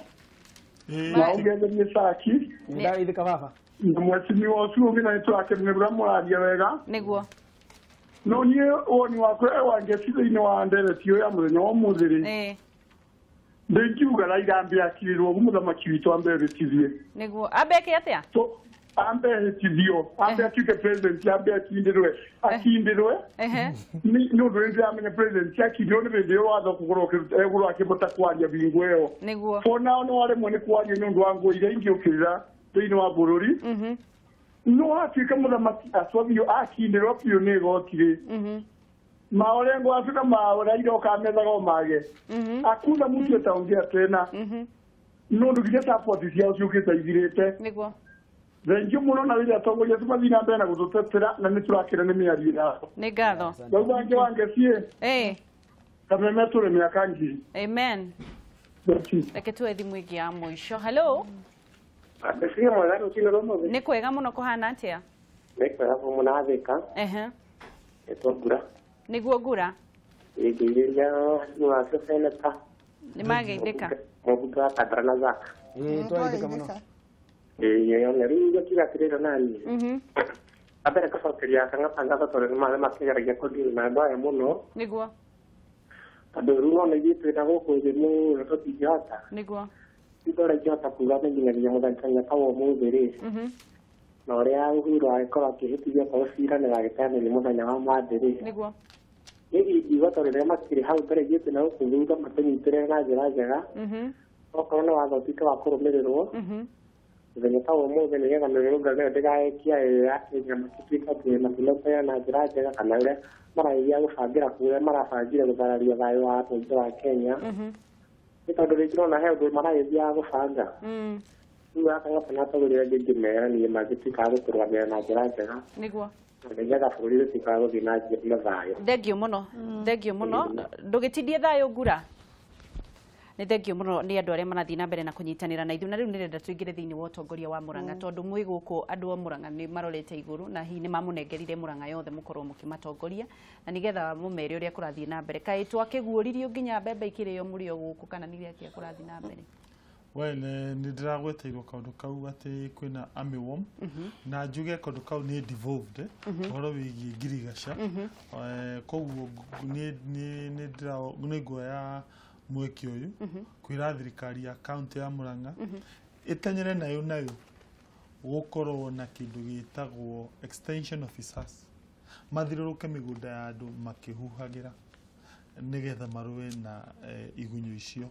F: Na ũngetherie Saki.
D: Nĩndageithĩka baba.
F: Na mheshimiwa ũcio ũngĩ na nĩtũrakĩmenya ũrĩa mũraria wega.
A: Nĩguo.
F: No niĩ woni wakwa Wangeci thĩinĩ wa ndereti ĩyo ya mũthenya wa ũmũthĩ rĩ, ndingiuga Raila ambe akirĩrwo ũguo mũthamaki witũ ambe ehĩtithie.
A: Nĩguo. Ambe eke atĩa?
F: Ambe ehĩtithio, ambe atuĩke president, ambe akindĩrwe, akindĩrwe. Nĩ ũndũ nĩ ndĩramenya president akindĩrwo nĩ hĩndĩ ĩyo watho kũgũrwo akĩhota kwaria bingo ĩyo.
A: Nĩguo.
F: For now no aremwo nĩ kwaria nĩ ũndũ wa ngũĩ iria ingĩũkĩrĩra thĩinĩ wa bũrũri. No atuĩke mũthamaki acwa biũ, akindĩrwo biũ nĩ igoti rĩ. Maorengo Afrika maoraire okamethaga o mage. Hakuna mtu ataongea tena. Nondu nginya support ciao ciũkĩte ithirĩte.
A: Nĩguo.
F: Thengiũ mũno na rĩrĩa atongoria tũmathiĩ na mbere na gũtũtetera na nĩ tũrakena nĩ mĩario yao.
A: Nĩ ngatho.
F: Rĩu wange wange ciĩ.
A: Ĩĩ.
F: Kameme tũrĩ mĩaka ngiri.
A: Amen. Reke tuoe thimũ ĩngĩ ya mũico. Hello.
G: Ndeciria mwega rũcinĩ rwa ũmũthĩ.
A: Nĩ kwega mũno kũhana atĩa?
G: Nĩ kwega mũno Thika.
A: Ehe.
G: Ĩtwo Ngura.
A: Nĩguo Ngura.
G: Ĩngĩirĩria wacio seneta.
A: Nĩ mageithĩka.
G: Mũmbunge wa Kandara na Zaka.
D: Ĩĩ twageithĩka mũno.
G: Ĩĩ yone rĩu ngakiuga atĩrĩrĩ nani. Ambere gũcokeria Kang'ata ngatho tondũ nĩ makĩgeragia kũdeal na andũ aya mũno.
A: Nĩguo.
G: Tondũ rĩu nona ithuĩ twĩna gũkũ thĩ mũno tũtingĩhota.
A: Nĩguo.
G: Ithuĩ ũrĩa ingĩhota kuga nĩ nginyagia mũthenya ta wa ũmũthĩ rĩ. Na ũrĩa Uhuru agĩkorwo akĩhĩtithia okorwo cira nĩgagĩteanĩrio mũthenya wa Monday rĩ.
A: Nĩguo.
G: Niĩ ingiuga tondũ rĩrĩa makĩrĩ hau mbere ithuĩ twĩna gũkũ thutha matũnyitĩrĩre na njĩra njega. Okorwo nĩ watho ũtuĩke wa kũrũmĩrĩrwo. Mũthenya ta wa ũmũthĩ nĩgetha mĩrũrũngano ĩyo ndĩgaekia ĩrĩa Kenya makĩtuĩka atĩ matinateana na njĩra njega kana ũrĩa maragĩthiĩ gũbangĩra kũrĩa marabangire gũthararia thayũ wa mũingĩ wa Kenya. Nĩ tondũ rĩngĩ nona he ũndũ maragĩthiaga gũbanga. Rĩu Akang'ata na atongoria angĩ ingĩmera niĩ mangĩtuĩka a gũtũrũgamĩrĩra na njĩra njega.
A: Nĩguo.
G: Nĩgetha bũrũri ũtuĩke wa gũthiĩ na njĩra na thayũ.
A: Thengiũ mũno. Thengiũ mũno. Ndũgĩtindie thayũ Ngura. Nĩ thengiũ mũno nĩ andũ arĩa marathiĩ na mbere na kũnyitanĩra na ithuĩ na rĩu nĩrenda tũingĩre thĩinĩ wa ũtongoria wa Murang'a tondũ mwĩ gũkũ andũ a Murang'a nĩ marorete igũrũ na hihi nĩ mamũnengerire Murang'a yothe mũkorwo mũkĩmatongoria na nĩgetha mũmere ũrĩa kũrathiĩ na mbere. Kaĩ twakĩguũririo nginya mbembe ikĩrĩo mũrĩ o gũkũ kana nĩ atĩa kũrathiĩ na mbere?
B: Well, nĩ ndĩragweteirwo kaũndũ kau atĩ kwĩna armyworm na njuge kaũndũ kau nĩ devolved ũhoro wĩgiĩ ngirigaca. Koguo nĩ nguoya mweke ũyũ kwĩra thirikari ya kaunti ya Murang'a ĩteng'ere nayo gũkorwo na kĩndũ gĩtagwo extension officers mathiũrũrũke mĩgũnda ya andũ makĩhuhagĩra nĩgetha marũe na igunyũ icio.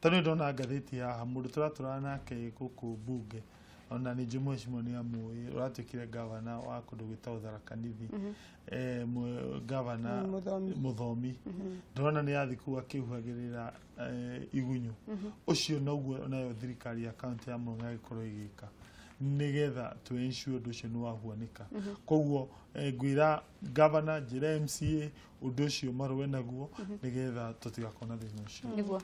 B: Tondũ ndona ngathĩti haha mũndũ tũratũrana nake gũkũ mbunge ona nĩ njũĩ mheshimiwa nĩ amũĩ ũratuĩkire gavana wa kũndũ gwĩtagwo Tharaka Nithi, gavana Mũthomi. Ndĩrona nĩ athiĩ kũu akĩhuhagĩrĩra igunyũ. Ũcio noguo nayo thirikari ya kaunti ya Murang'a ĩgĩkorwo ĩgĩka nĩgetha tũ ensure ũndũ ũcio nĩ wahuanĩka. Koguo ngwĩra gavana njĩre MCA ũndũ ũcio marũe naguo nĩgetha tũtigakorwo na thĩna ũcio.
A: Nĩguo.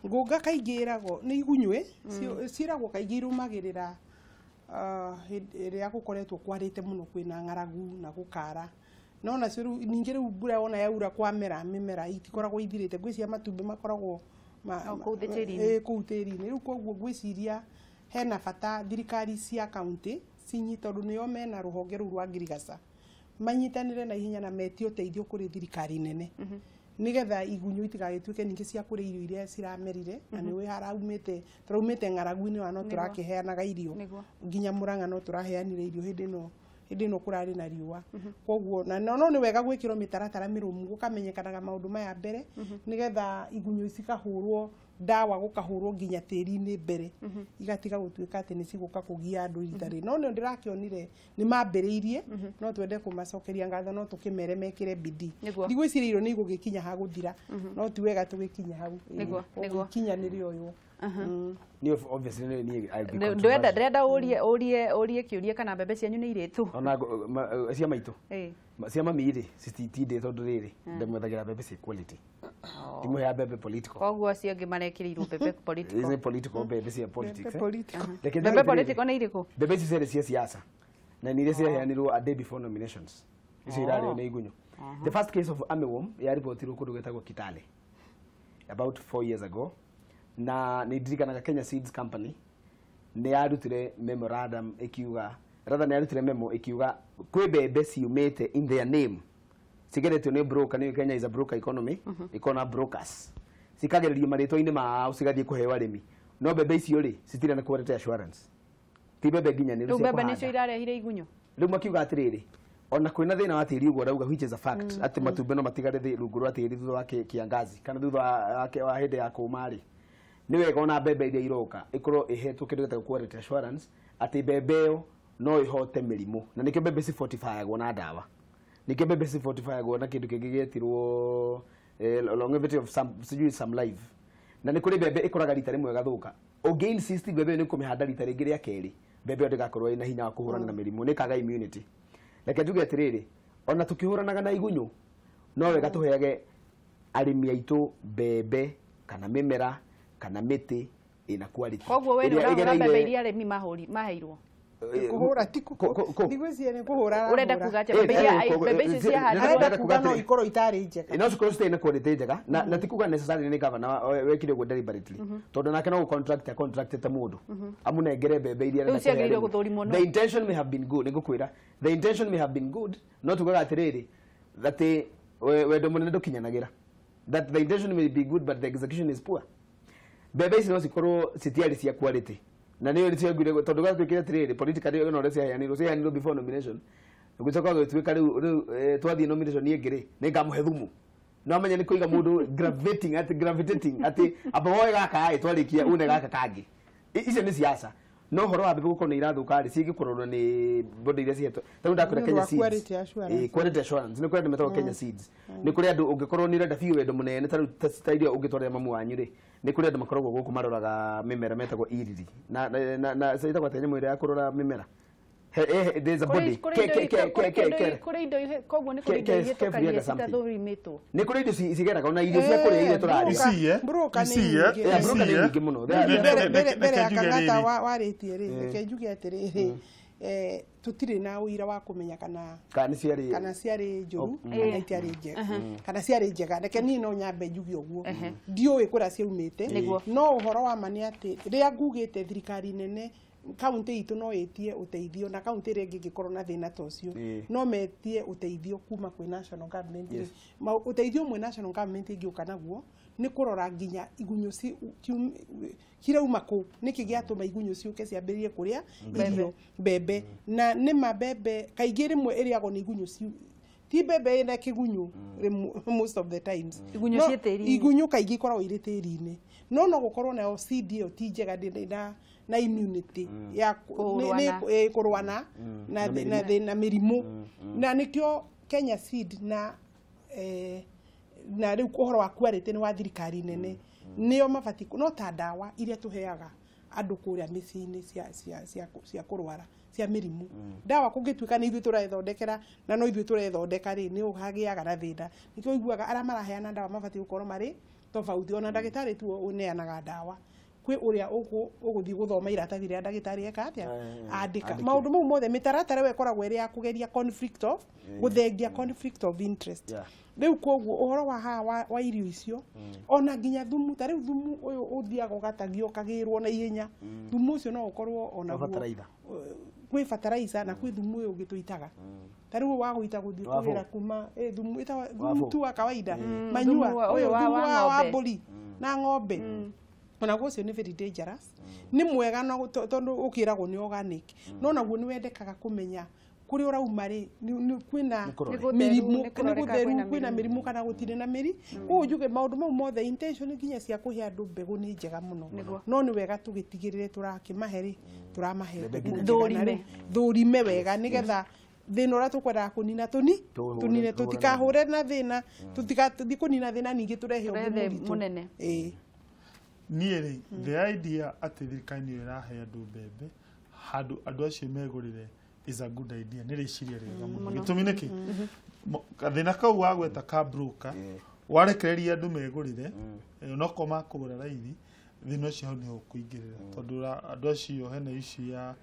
C: Ngũnga kaingĩ ĩragwo nĩ igunyũ ciĩragwo kaingĩ irũmagĩrĩra hĩndĩ ĩrĩa gũkoretwo kwarĩte mũno kwĩna ng'aragu na gũkara no nacio rĩu ningĩ rĩu mbura wona yaura kwamera mĩmera itikoragwo ithirĩte ngwĩciria matumbĩ makoragwo
A: kũu tĩri-inĩ.
C: Kũu tĩri-inĩ. Rĩu koguo ngwĩciria hena bata thirikari cia kaunti cinyi tondũ nĩo mena rũhonge rũu rwa ngirigaca manyitanĩre na ihenya na metie ũteithio kũrĩ thirikari nene nĩgetha igunyũ itigagĩtuĩke ningĩ cia kũrĩa irio iria ciramerire na nĩũĩ haraumĩte tũraumĩte ng'aragu-inĩ wa no tũrakĩheanaga irio nginya Murang'a no tũraheanire irio hĩndĩ ĩno kũrarĩ na riũa. Koguo na no nĩ wega gwĩkĩrwo mĩtaratara mĩrũmu gũkamenyekanaga maũndũ maya mbere nĩgetha igunyũ cikahũrwo ndawa gũkahũrwo nginya tĩri-inĩ mbere igatiga gũtuĩka atĩ nĩ cigũka kũgia andũ rita rĩrĩ. No nĩ ndĩrakĩonire nĩ mambĩrĩirie no twende kũmacokeria ngatho no tũkĩmere mekĩre bidii. Ndigwĩciria irio nĩ igũgĩkinya ha gũthira no ti wega tũgĩkinya hau.
A: Nĩguo.
C: Ikinya nĩ rĩoywo.
D: Niĩ obviously niĩ I'll be
A: Ndĩrenda
D: controversial.
A: ndĩrenda ũrie ũrie kĩũria kana mbembe cianyu nĩ irĩtu.
D: Ona cia maitũ. Cia mami rĩ cititindĩ tondũ rĩrĩ ndĩmwethagĩra mbembe cia quality. Ndimũheaga mbembe political.
A: Koguo acio angĩ marekĩrĩirwo mbembe political.
D: Ici political mbembe cia politics.
C: Mbembe
A: Mbembe political nĩ irĩkũ?
D: Mbembe ici ciarĩ cia siasa na nĩ iria ciaheanirwo a day before nominations. Icio irarĩo nĩ igunyũ. The first case of armyworm yaripotirwo kũndũ gwĩtagwo Kitale about 4 years ago na nĩ ndirikanaga Kenya Seeds Company nĩ yarutire memorandum ĩkiuga rather nĩ yarutire memo ĩkiuga kwĩ mbembe ciumĩte in their name cigeretio nĩ broker nĩ Kenya is a broker economy ikona brokers cikagererio marĩtwa-inĩ mao cigathiĩ kũheo arĩmi no mbembe icio rĩ citirĩ na quality assurance ti mbembe nginyanĩru
A: Rĩu
D: cia
A: mbembe nĩcio
D: kũhanda.
A: irarehire igunyũ.
D: Rĩu makiuga atĩrĩrĩ ona kwĩna thĩna wa tĩri ũguo ũrauga which is a fact atĩ matumbĩ no matigare rungu rwa tĩri thutha wa kĩangazi kana thutha wa hĩndĩ ya kũma rĩ nĩ wega ona mbembe iria iroka ikorwo ihetwo kĩndũ gĩtagwo quality assurance atĩ mbembe ĩyo no ĩhote mĩrimũ na nĩkĩo mbembe cifortifyagwo na ndawa nĩkĩo mbembe cifortifyagwo na kĩndũ kĩngĩ gĩetirwo longevity of some, sijui some life na nĩ kũrĩ mbembe ĩkũraga rita rĩmwe ĩgathũka ũngĩ insist mbembe ĩyo nĩ kũmĩhanda rita rĩngĩ rĩa kerĩ Mbembe ĩyo ndĩgakorwo ĩna hinya wa kũhũrana na mĩrimũ, nĩ kaga immunity. Reke njuge atĩrĩrĩ, ona tũkĩhũranaga na igunyũ no wega tũheage arĩmi aitũ mbembe kana mĩmera kana mĩtĩ ĩna quality.
A: Koguo we
D: Ĩrĩa
A: ũrahũra mbembe
D: ĩgereire-
A: iria arĩmi maheirwo.
C: Kũhũra ti ndigwĩciria nĩ kũhũra
A: Ũrenda
C: arahũra.
A: kuga atĩa? Mbembe iria mbembe icio ciahandirwo
C: Arenda
D: Ndĩrenda
C: kuga
D: kuga
C: no
D: atĩrĩ-
C: ikorwo itarĩ njega.
D: No cikorwo citarĩ na quality njega na ti kuga necessarily nĩ governor wekire ũguo deliberately, tondũ nake no gũ-contract contractĩte mũndũ amunengere mbembe iria
A: Rĩu
D: arenda kũhe
A: ciagĩrĩirwo
D: arĩmi.
A: gũthũrimwo nũ?
D: The intention may have been good, nĩngũkwĩra the intention may have been good, no tugaga atĩrĩrĩ atĩ wendo mũnene ndũkinyanagĩra, that the intention may be good but the execution is poor. Mbembe ici no cikorwo citiarĩ cia quality na nĩyo ciaguire tondũ gwatuĩkire atĩrĩrĩ politically ona ũrĩa ciaheanirwo before nomination, gũcoka gũgĩtuĩka rĩu twathiĩ nomination ĩngĩ rĩ nĩngamũhe thumu. No amenye nĩ kũiga mũndũ gravitating atĩ gravitating atĩ amba woe gaka ĩ twarĩkia une gaka kangĩ. Icio nĩ siasa. No ũhoro wa mbembe gũkorwo nĩ irathũka rĩ, cingĩkũrorwo nĩ body iria cihetwo ta rĩu ndakwĩra
C: Nĩ ũndũ
D: Kenya
C: wa
D: Seeds.
C: quality assurance.
D: Quality assurance nĩ kũrĩ andũ metagwo Kenya Seeds, nĩ kũrĩ andũ ũngĩkorwo nĩ ũrenda biũ wendo mũnene ta rĩu ta iria ũngĩtwarĩra mamu wanyu rĩ, nĩ kũrĩ andũ makoragwo gũkũ maroraga mĩmera metagwo iriri na ĩtagwo atĩa nyamũ ĩrĩa ya kũrora mĩmera? There's a body
A: Kũrĩ indo koguo nĩ kũrĩ indo ihĩtũkagia citathũrimĩtwo.
D: Nĩ kũrĩ indo cigeraga ona irio cia kũrĩa iria tũrarĩa.
C: Broker nĩ nyingĩ.
D: Yeah, broker nĩ nyingĩ mũno.
C: Mbere ya Kang'ata warĩtie rĩ, reke njuge atĩrĩrĩ, tũtirĩ na ũira wa kũmenya kana
D: kana ciarĩ
C: kana ciarĩ njũru kana itiarĩ njega kana ciarĩ njega. Reke niĩ no nyambe njuge ũguo, ndiũĩ kũrĩa ciaumĩte, no ũhoro wa ma nĩ atĩ rĩrĩa ngugĩte thirikari nene kaunti itũ no ĩtie ũteithio na kaunti ĩrĩa ĩngĩ ĩngĩkorwo na thĩna ta ũcio no metie ũteithio kuma kwĩ national government. Ũteithio ũmwe national government ĩngĩũka naguo nĩ kũrora nginya igunyũ cirauma kũ, nĩkĩ gĩatũma igunyũ ciũke ciambĩrĩrie kũrĩa irio mbembe. Na nĩma mbembe kaingĩ rĩmwe ĩrĩagwo nĩ igunyũ, ti mbembe ĩna kĩgunyũ most of the times.
A: Igunyũ ciĩ tĩri-inĩ.
C: Igunyũ kaingĩ ikoragwo irĩ tĩri-inĩ, no gũkorwo nayo seed ĩyo ti njega, ndĩrĩ na immunity ya kũrũa na mĩrimũ. Na nĩkĩo Kenya Seed na rĩu ũhoro wa quality nĩ wa thirikari nene, nĩo mabatiĩ no ta ndawa iria tũheaga andũ kũrĩa mĩciĩ-inĩ cia kũrwara cia mĩrimũ. Ndawa kũngĩtuĩka nĩ ithuĩ tũrethondekera na no ithuĩ tũrethondeka rĩ, nĩ hagĩaga na thĩna. Nĩkĩo ũiguaga arĩa maraheana ndawa mabatiĩ gũkorwo marĩ tofauti. Ona ndagĩtarĩ tu ũneanaga ndawa kwĩ ũrĩa ũgũthiĩ gũthoma iratathi rĩa ndagĩtarĩ eka atĩa andĩka maũndũ mau mothe. Mĩtaratara ĩyo ĩkoragwo ĩrĩ ya kũgeria conflict of gũthengia conflict of interest. Rĩu koguo ũhoro wa haha wa irio icio ona nginya thumu, ta rĩu thumu ũyũ ũthiaga ũgatagio ũkagĩrwo na ihenya, thumu ũcio no ũkorwo onaguo kwĩ fertilizer na kwĩ thumu ũyũ ũngĩ tũitaga ta rĩu wa gũita gũthiĩ kũgĩra kuma thumu thumu tu wa kawaida manyua ũyũ thumu wa mbũri na ng'ombe onaguo ũcio nĩ very dangerous. Nĩ mwega tondũ ũkĩragwo nĩ organic, no naguo nĩ wendekaga kũmenya kũrĩa ũrauma rĩ kwĩna mĩrimũ, nĩ gũtheru kwĩna mĩrimũ kana gũtirĩ na mĩri. Koguo njuge maũndũ mau mothe intention nginya cia kũhe andũ mbegũ nĩ njega mũno, no nĩ wega tũgĩtigĩrĩre tũrakĩmahe rĩ tũramahe thũrime wega nĩgetha thĩna ũrĩa tũkwendaga kũnina tũnine, tũtikahũre na thĩna, tũtigathiĩ kũnina thĩna ningĩ tũrehe ũngĩ mũritũ
A: mũnene.
B: Niĩ rĩ, the idea atĩ thirikari nĩyo ĩrahe andũ mbembe handũ andũ acio megũrĩre is a good idea, nĩ rĩciria rĩega mũno. Gĩtũmi nĩkĩ? Gathĩna kau wagweta ka broker warekereria andũ megũrĩre onokorwo makũgũra raithi, thĩna ũcio hau nĩho ũkũingĩrĩra, tondũ andũ acio hena issue ya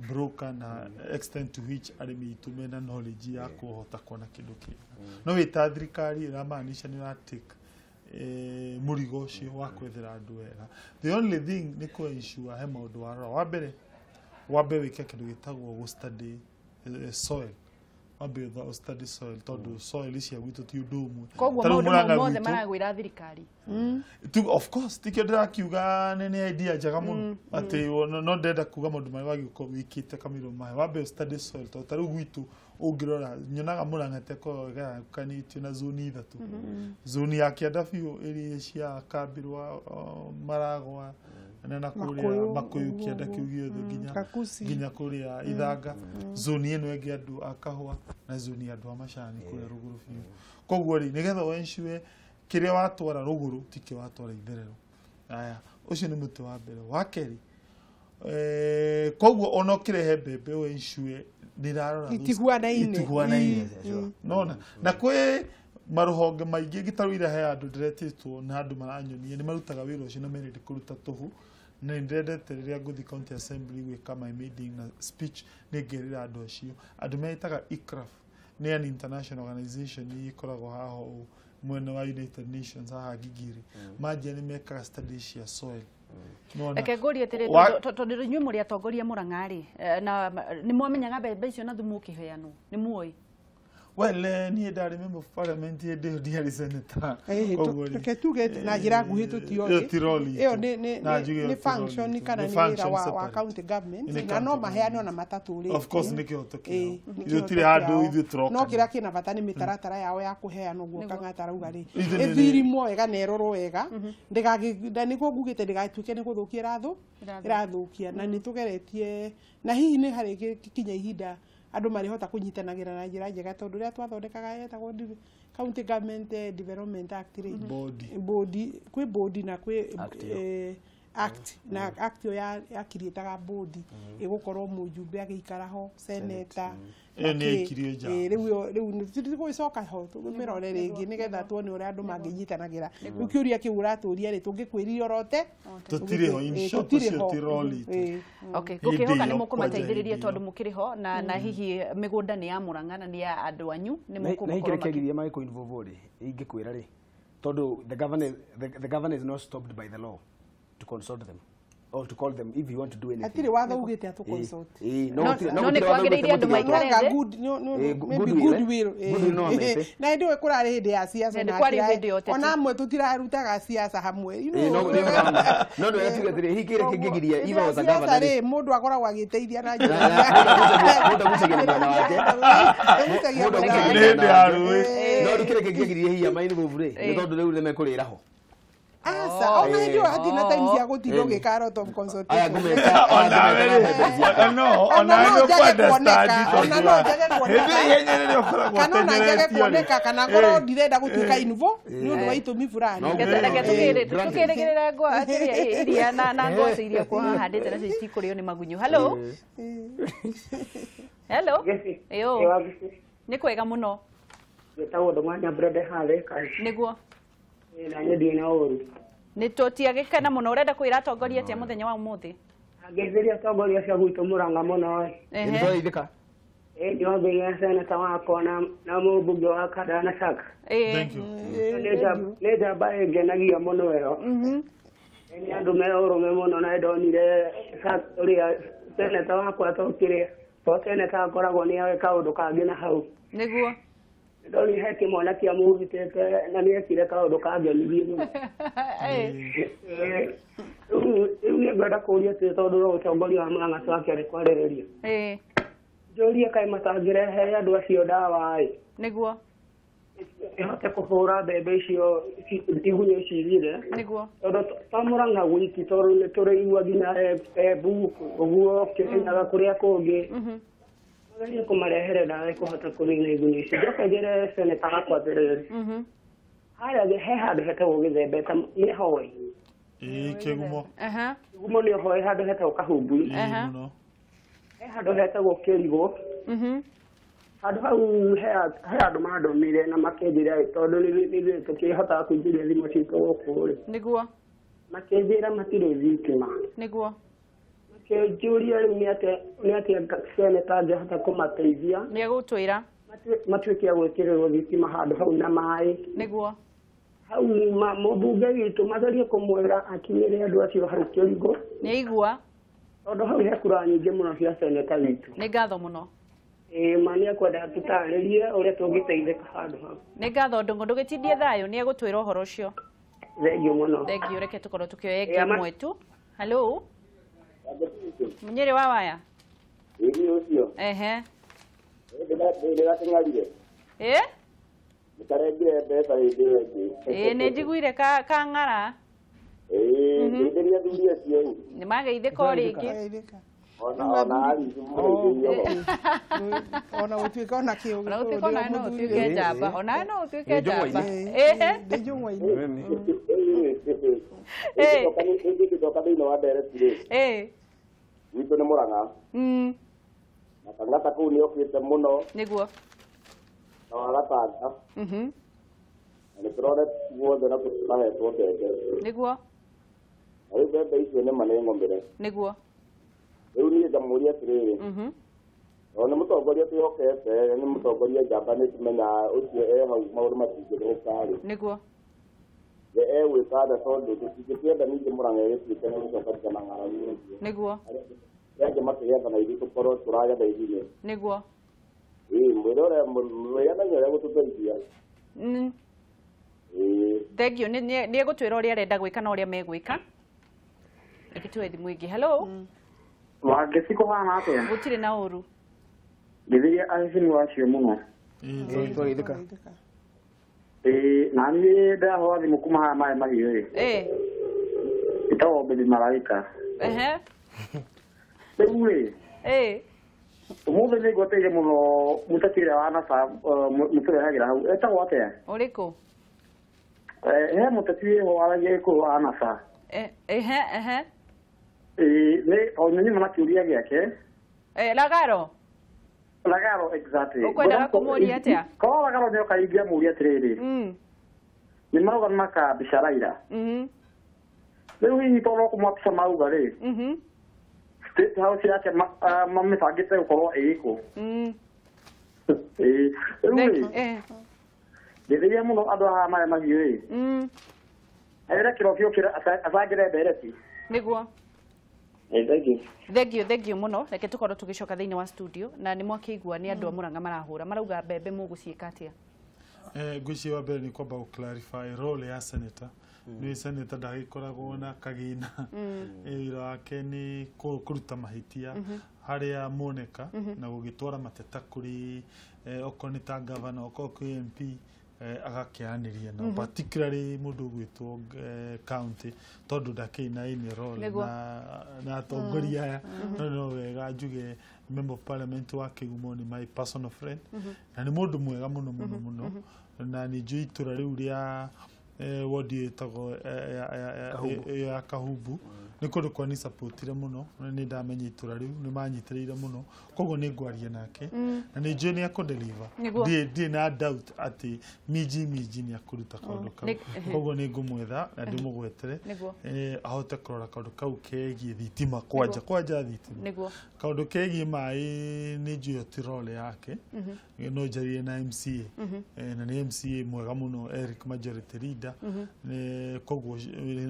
B: broker na extent to which arĩmi aitũ mena knowledge ya kũhota kuona kĩndũ kĩega. No wĩ ta thirikari ĩramaanisha nĩ ũratake mũrigo ũcio wa kwethera andũ wega. The only thing nĩ kũ ensure he maũndũ warora. Wa mbere wambe wĩke kĩndũ gĩtagwo gũ study soil, wambe ũ study soil tondũ soil icia gwitũ ti ũndũ ũmwe.
A: Koguo maũndũ mau mothe maragwĩra thirikari.
B: Of course tikĩo ndĩrakiuga nĩ idea njega mũno atĩ no ndĩrenda kuga maũndũ marĩa wagĩrĩirwo gũkorwo wĩkĩte kamũira mahe. Wambe ũ study soil tondũ ta rĩu gwitũ ũngĩrora nyonaga Mũrang'a ta ĩkoragwo ĩgayanĩtio na zoni ithatũ. Zoni ya kĩanda biũ ĩrĩa cia Kambirwa, Maragwa na kũrĩa Makuyu kĩanda kĩu gĩothe nginya kũrĩa Ithanga. Zoni ĩno ĩngĩ andũ a kahũa na zoni ya andũ a macani kũrĩa rũgũrũ biũ. Koguo rĩ, nĩgetha ũ ensure kĩrĩa watwara rũgũrũ tikĩo watwara itherero. Aya, ũcio nĩ mũtĩ wa mbere. Wa kerĩ, Koguo ona ũkĩrehe mbembe wĩicue nĩrarora
C: Itihuanaine.
B: Nona na kwĩ maruhonge maingĩ ngĩtarũire he andũ ndĩretĩtwo na andũ maranyonia nĩ marutaga wĩra ũcio na merĩte kũruta tũhũ na nĩ ndĩrendete rĩrĩa ngũthiĩ county assembly gwĩka my meeting na speech nĩ ngerĩra andũ acio andũ metaga ICRAF nĩ an international organization ĩkoragwo haha ũũ mwena wa United Nations haha Gigiri manjia nĩ mekaga studies cia soil.
A: Reke ngũrie atĩrĩ tondũ inyuĩ mũrĩ atongoria Mũrang'a rĩ na nĩ mwamenyaga mbembe icio na thumu ũkĩheanwo nĩ muoĩ?
B: Well, niĩ ndarĩ member of parliament hĩndĩ ĩyo ndiarĩ senator.
C: Reke tuge na njĩra nguhĩ tũtioĩ ĩyo nĩ function kana nĩ wĩra wa county government na no maheane ona matatũ rĩ.
B: Of course nĩ kĩhoto kĩao. Ithuĩ tũtirĩ handũ ithuĩ tũroka.
C: No kĩrĩa kĩna bata nĩ mĩtaratara yao ya kũheana ũguo Kang'ata arauga rĩ ĩthirimwo wega na ĩrorwo wega nĩguo ngugĩte ndĩgatuĩke nĩ gũthũkia ĩrathũkia na nĩ tũgeretie na hihi nĩ harĩ kinya ihinda andũ marĩhota kũnyitanagĩra na njĩra njega tondũ rĩrĩa twathondekaga yetagwo County Government Development Act rĩ bodi kwĩ bodi na kwĩ act na act ĩyo yakiriĩtaga bodi ĩgũkorwo mũjumbe agĩikara ho seneta rĩu tũgũgĩcoka ho tũmĩrore rĩngĩ nĩgetha tuone ũrĩa andũ mangĩnyitanagĩra rĩu kĩũria kĩu ũratũria rĩ tũngĩkwĩrire orote
B: tũtirĩ ho in short ũcio ti role itũ.
A: Okay, ngũkĩhoka nĩ mũkũmateithĩrĩria tondũ mũkĩrĩ ho na hihi mĩgũnda nĩ ya Mũrang'a na nĩ ya andũ anyu nĩ mũkũmakorwo
D: na hihi kĩrĩa kĩagirie magĩkũ involve rĩ ingĩkwĩra rĩ tondũ the governor is not stopped by the law to consult them or to call them if you want to do anything.
C: Atiri watho ugite atu consult.
D: No no
A: nĩ kwagĩrĩire andũ maikare thĩ.
C: Goodwill. Na ndio kũrarĩ hĩndĩ ya siasa
A: na kwarĩ
C: ona amwe tũtirarutaga siasa hamwe.
D: No no no tuge atĩrĩ hihi kĩrĩa kĩngĩgiria Eva was a governor
C: rĩ mũndũ akoragwo agĩteithia na njĩra
D: mũndũ agucagia mwena wake.
B: Mũndũ agucagia hĩndĩ ya rũĩ.
D: No rĩu kĩrĩa kĩngĩgiria hihi ama involve rĩ nĩ tondũ rĩu nĩmekũrĩra ho.
C: Asa, ona ndio hati na time cia gũtinda ũgĩka a lot of consultation.
B: Ona no
C: ona no njage kuoneka kana ona njage kuoneka kana ngorwo ndirenda gũtuĩka invo nĩ ũndũ wa itũmi fulani.
A: Reke tũkĩrĩgĩrĩre ngwa iria na ngwaci iria kũhahandĩte nacio itikũrĩo nĩ magunyũ. Hello. Hello. Ĩyo. Nĩ kwega mũno.
H: Gĩtagwo Ndũng'anya Brede harĩ kaĩ.
A: Nĩguo.
H: Na niĩ ndirĩ na ũru.
A: Nĩ tũtiagĩkena mũno ũrenda kwĩra atongoria atĩa mũthenya wa ũmũthĩ?
H: Ngĩthĩria atongoria acio gwitũ Mũrang'a mũno ĩ.
D: Nĩtwageithĩka.
H: Ĩ nĩwambĩrĩria seneta wakwa na mũmbunge wa Kandara Saka. Nĩ njamba ĩngenagia mũno ĩyo. Nĩ andũ me ũrũme mũno na nĩndonire ũrĩa seneta wakwa tokĩrĩa to seneta akoragwo nĩ oĩ kaũndũ kangĩ na hau.
A: Nĩguo.
H: Ndoni he kĩmwana kĩa mũhutĩte na nĩekire kaũndũ kangenirie mũno. Rĩu nĩ ngwenda kũũria atĩrĩ tondũ no ũtongoria wa Mũrang'a twakĩarĩ kwarĩrĩria. Njũrie kaĩ matangĩrehe andũ acio ndawa ĩ.
A: Nĩguo.
H: Ĩhote kũhũra mbembe icio igunyũ ici ithire.
A: Nĩguo.
H: Tondũ to Mũrang'a gwiki tondũ nĩ tũrĩigua nginya Embu ũguo Kĩrĩnyaga kũrĩa kũngĩ. Magerie kũmarehere ndawa ĩkũhota kũnina igunyũ icio. Njoke njĩre seneta wakwa atĩrĩrĩ. Harĩa he handũ hetagwo Gĩthembe nĩ hoe.
B: Ĩĩ Kĩgumo.
H: Kĩgumo nĩ hoe handũ hetagwo Kahumbui. He handũ hetagwo Kĩrigũ. Handũ hau he andũ mandũmire na makĩnjĩra tondũ nĩ tũkĩhotaga kũingĩria thimũ citũ gũkũ rĩ.
A: Nĩguo.
H: Makĩnjĩra matirĩ thitima.
A: Nĩguo.
H: Kĩnjũria rĩu nĩ atĩa seneta angĩhota kũmateithia.
A: Nĩ egũtwĩra.
H: Matuĩke a gwĩkĩrĩrwo thitima handũ hau na maĩ.
A: Nĩguo.
H: Hau mũmbunge witũ magerie kũmwĩra akinyĩre andũ acio hau Kĩrigũ.
A: Nĩ aigua.
H: Tondũ hau he kura nyingĩ mũno cia seneta witũ.
A: Nĩ ngatho mũno.
H: Ĩĩ ma nĩ ekwenda tũtarĩrie ũrĩa tũngĩteithĩka handũ hau.
A: Nĩ ngatho Ndũng'ũ ndũgĩtindie thayũ nĩ egũtwĩra ũhoro ũcio.
H: Thengiũ mũno.
A: Thengiũ reke tũkorwo tũkĩoya ĩngĩ ĩmwe tu. Hello. Mũnyĩrĩ wa waya.
E: Ĩĩ ũcio.
A: Ehe.
E: Ndĩrateng'erire.
A: Ĩ?
E: Nĩkarengire mbeca hĩndĩ ĩyo ĩngĩ.
A: Ĩĩ nĩ njiguire kang'ara.
E: Ĩĩ ngeithĩria athuri acio ĩ.
A: Nĩ mageithĩka o rĩngĩ.
E: Ona Alice mũgeithĩrie
C: o. Ona gũtuĩka ona kĩo.
A: Ona gũtuĩka ona no ũtuĩke njamba. Ona no ũtuĩke njamba. Ĩĩ.
C: Ndĩ njũng'wa-inĩ.
E: Ĩĩ. Ĩngĩcoka thĩinĩ wa ndereti rĩ.
A: Ĩĩ.
E: Gwitũ nĩ Mũrang'a. Na Kang'ata kũu nĩ okĩte mũno.
A: Nĩguo.
E: Na wa Gatanga. Na nĩ tũrorete guothe na tũrahetwo mbembe.
A: Nĩguo.
E: Na rĩu mbembe icio nĩ ma nĩ ng'omere.
A: Nĩguo.
E: Rĩu niĩ ngamũria atĩrĩrĩ. Tondũ nĩ mũtongoria twĩhokete, nĩ mũtongoria njamba, nĩ tũmenyaga ũcio e hau maũndũ matingĩthũka rĩ.
A: Nĩguo.
E: We egwĩka atĩa tondũ tũtingĩkĩenda ningĩ Mũrang'a ĩgĩtuĩke nĩ gũcokanĩria na ng'aragu ũguo.
A: Nĩguo.
E: Arĩa angĩ makĩgetha na ithuĩ tũkorwo tũragetha ithuĩ.
A: Nĩguo.
E: Ĩĩ mwĩre ũrĩa mwĩre amenye ũrĩa gũtũteithia. Ĩĩ.
A: Thank you. Nĩ egũtwĩra ũrĩa arenda gwĩka na ũrĩa megwĩka. Reke tuoe thimũ ĩngĩ. Hello.
G: Wangeci kũhana atĩa?
A: Gũtirĩ na ũru.
G: Ngĩthiria aheshimiwa acio mũno.
D: Twageithĩka.
G: Ĩĩ na niĩ ndahũra thimũ kuma haha maĩ mahiũ ĩ. Ĩtagwo Baby Malaika. Rĩu rĩ. Ũmũthĩ nĩ ngwateire mũno mũteti ũrĩa wa NASA mũtũrehagĩra hau. Etagwo atĩa?
A: Ũrĩkũ?
G: He mũteti wĩho waragia Gĩkũyũ wa NASA.
A: Ehe.
G: Ĩĩ nĩ tondũ nĩ nyuma na kĩũria gĩake.
A: Lagaro.
G: Lagaro exactly.
A: Ũkwendaga kũmũria atĩa?
G: Korwo Lagaro nĩ oka ingĩamũria atĩrĩrĩ. Nĩ marauga nĩ makambĩca Raila. Rĩu hihi tondũ no kũmwapica mauga rĩ. State House yake mamĩbangĩte gũkorwo ĩĩkũ. Ĩĩ. Rĩu rĩ. Ngĩthĩria mũno andũ haha marĩa mahiũ ĩ. Ere kĩrobio kĩra acangĩre ndereti.
A: Nĩguo.
G: Thank you.
A: Thank you, thank you mũno. Reke tũkorwo tũgĩcoka thĩinĩ wa studio na nĩ mwakĩigua nĩ andũ a Mũrang'a marahũra marauga mbembe mũgũciĩka atĩa?
B: Ngwĩciria wa mbere nĩ kwamba gũ clarify role ya senator. Nĩ senator ndagĩkoragwo na kagĩna. Wĩra wake nĩ kũruta mahĩtia harĩa moneka na gũgĩtwara mateta kũrĩ okorwo nĩ ta governor, okorwo kwĩ MP, agakĩaranĩria nao, particularly mũndũ ũgwĩtwo county tondũ ndakĩrĩ na any role na atongoria aya. No wega njuge member of parliament wa Kĩgumo nĩ my personal friend na nĩ mũndũ mwega mũno mũno mũno, na nĩ njũĩ itũra rĩu rĩa wodi ĩtagwo ya Kahumbu nĩ kũndũ kwa nisapotire mũno, na nĩ ndamenya itũra rĩu nĩ manyitĩrĩire mũno, koguo nĩ ngwaria nake na nĩ njũĩ nĩ akũdeliver. Ndirĩ na doubt atĩ minji nĩ akũruta kaũndũ kau, koguo nĩ ngũmwetha na ndĩmũgwetere ahote kũrora kaũndũ kau kegiĩ thitima, kwanja thitima. Kaũndũ kegiĩ maĩ nĩ njũĩ ti role yake, no njarie na MCA, na nĩ MCA mwega mũno Eric majority leader, koguo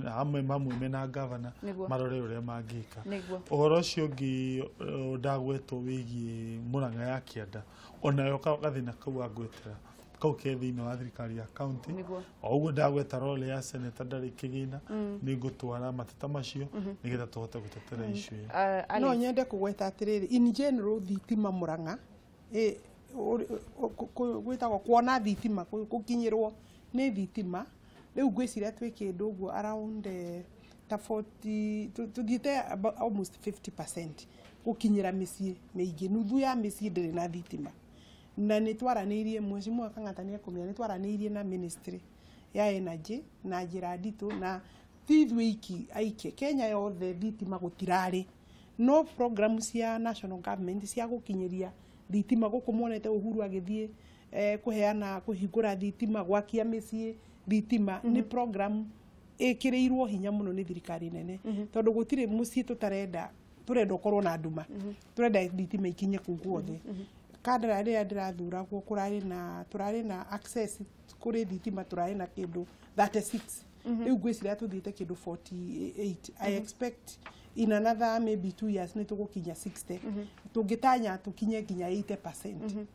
B: hamwe mena governor marore ũrĩa mangĩka. Ũhoro ũcio ũngĩ ndagwetwo wĩgiĩ Mũrang'a ya kĩanda, onayo gathĩna kau angwetera kau ke thĩinĩ wa thirikari ya county, o ũguo ndagweta role ya senator ndarĩ kĩgĩna, nĩ ngũtwara mateta macio nĩgetha tũhote gũtetera issue ĩyo.
C: No nyende kũgweta atĩrĩrĩ, in general thitima Mũrang'a gwĩtagwo kuona thitima, gũkinyĩrwo nĩ thitima, rĩu ngwĩciria twĩ kĩndũ ũguo around ta 40 tuthiĩte almost 50% gũkinyĩra mĩciĩ mĩingĩ, nuthu ya mĩciĩ ndĩrĩ na thitima. Na nĩ twaranĩirie Mheshimiwa Kang'ata nĩ ekũmenya, nĩ twaranĩirie na ministry ya energy na njĩra nditũ, na ti ithuĩ iki aike Kenya yothe thitima gũtirarĩ, no program cia national government cia gũkinyĩria thitima gũkũ monete Uhuru agĩthiĩ kũheana kũhingũra thitima, gwakia mĩciĩ thitima, nĩ program ĩkĩrĩirwo hinya mũno nĩ thirikari nene, tondũ gũtirĩ mũciĩ tũtarenda, tũrenda ũkorwo na nduma, tũrenda thitima ikinye kũu guothe. Kandara rĩrĩa ndĩrathuragwo tũrarĩ na access kũrĩ thitima, tũrarĩ na kĩndũ 36, rĩu ngwĩciria tũthiĩte kĩndũ 48. I expect in another maybe 2 years nĩ tũgũkinya 60, tũngĩtanya tũkinye nginya 80%.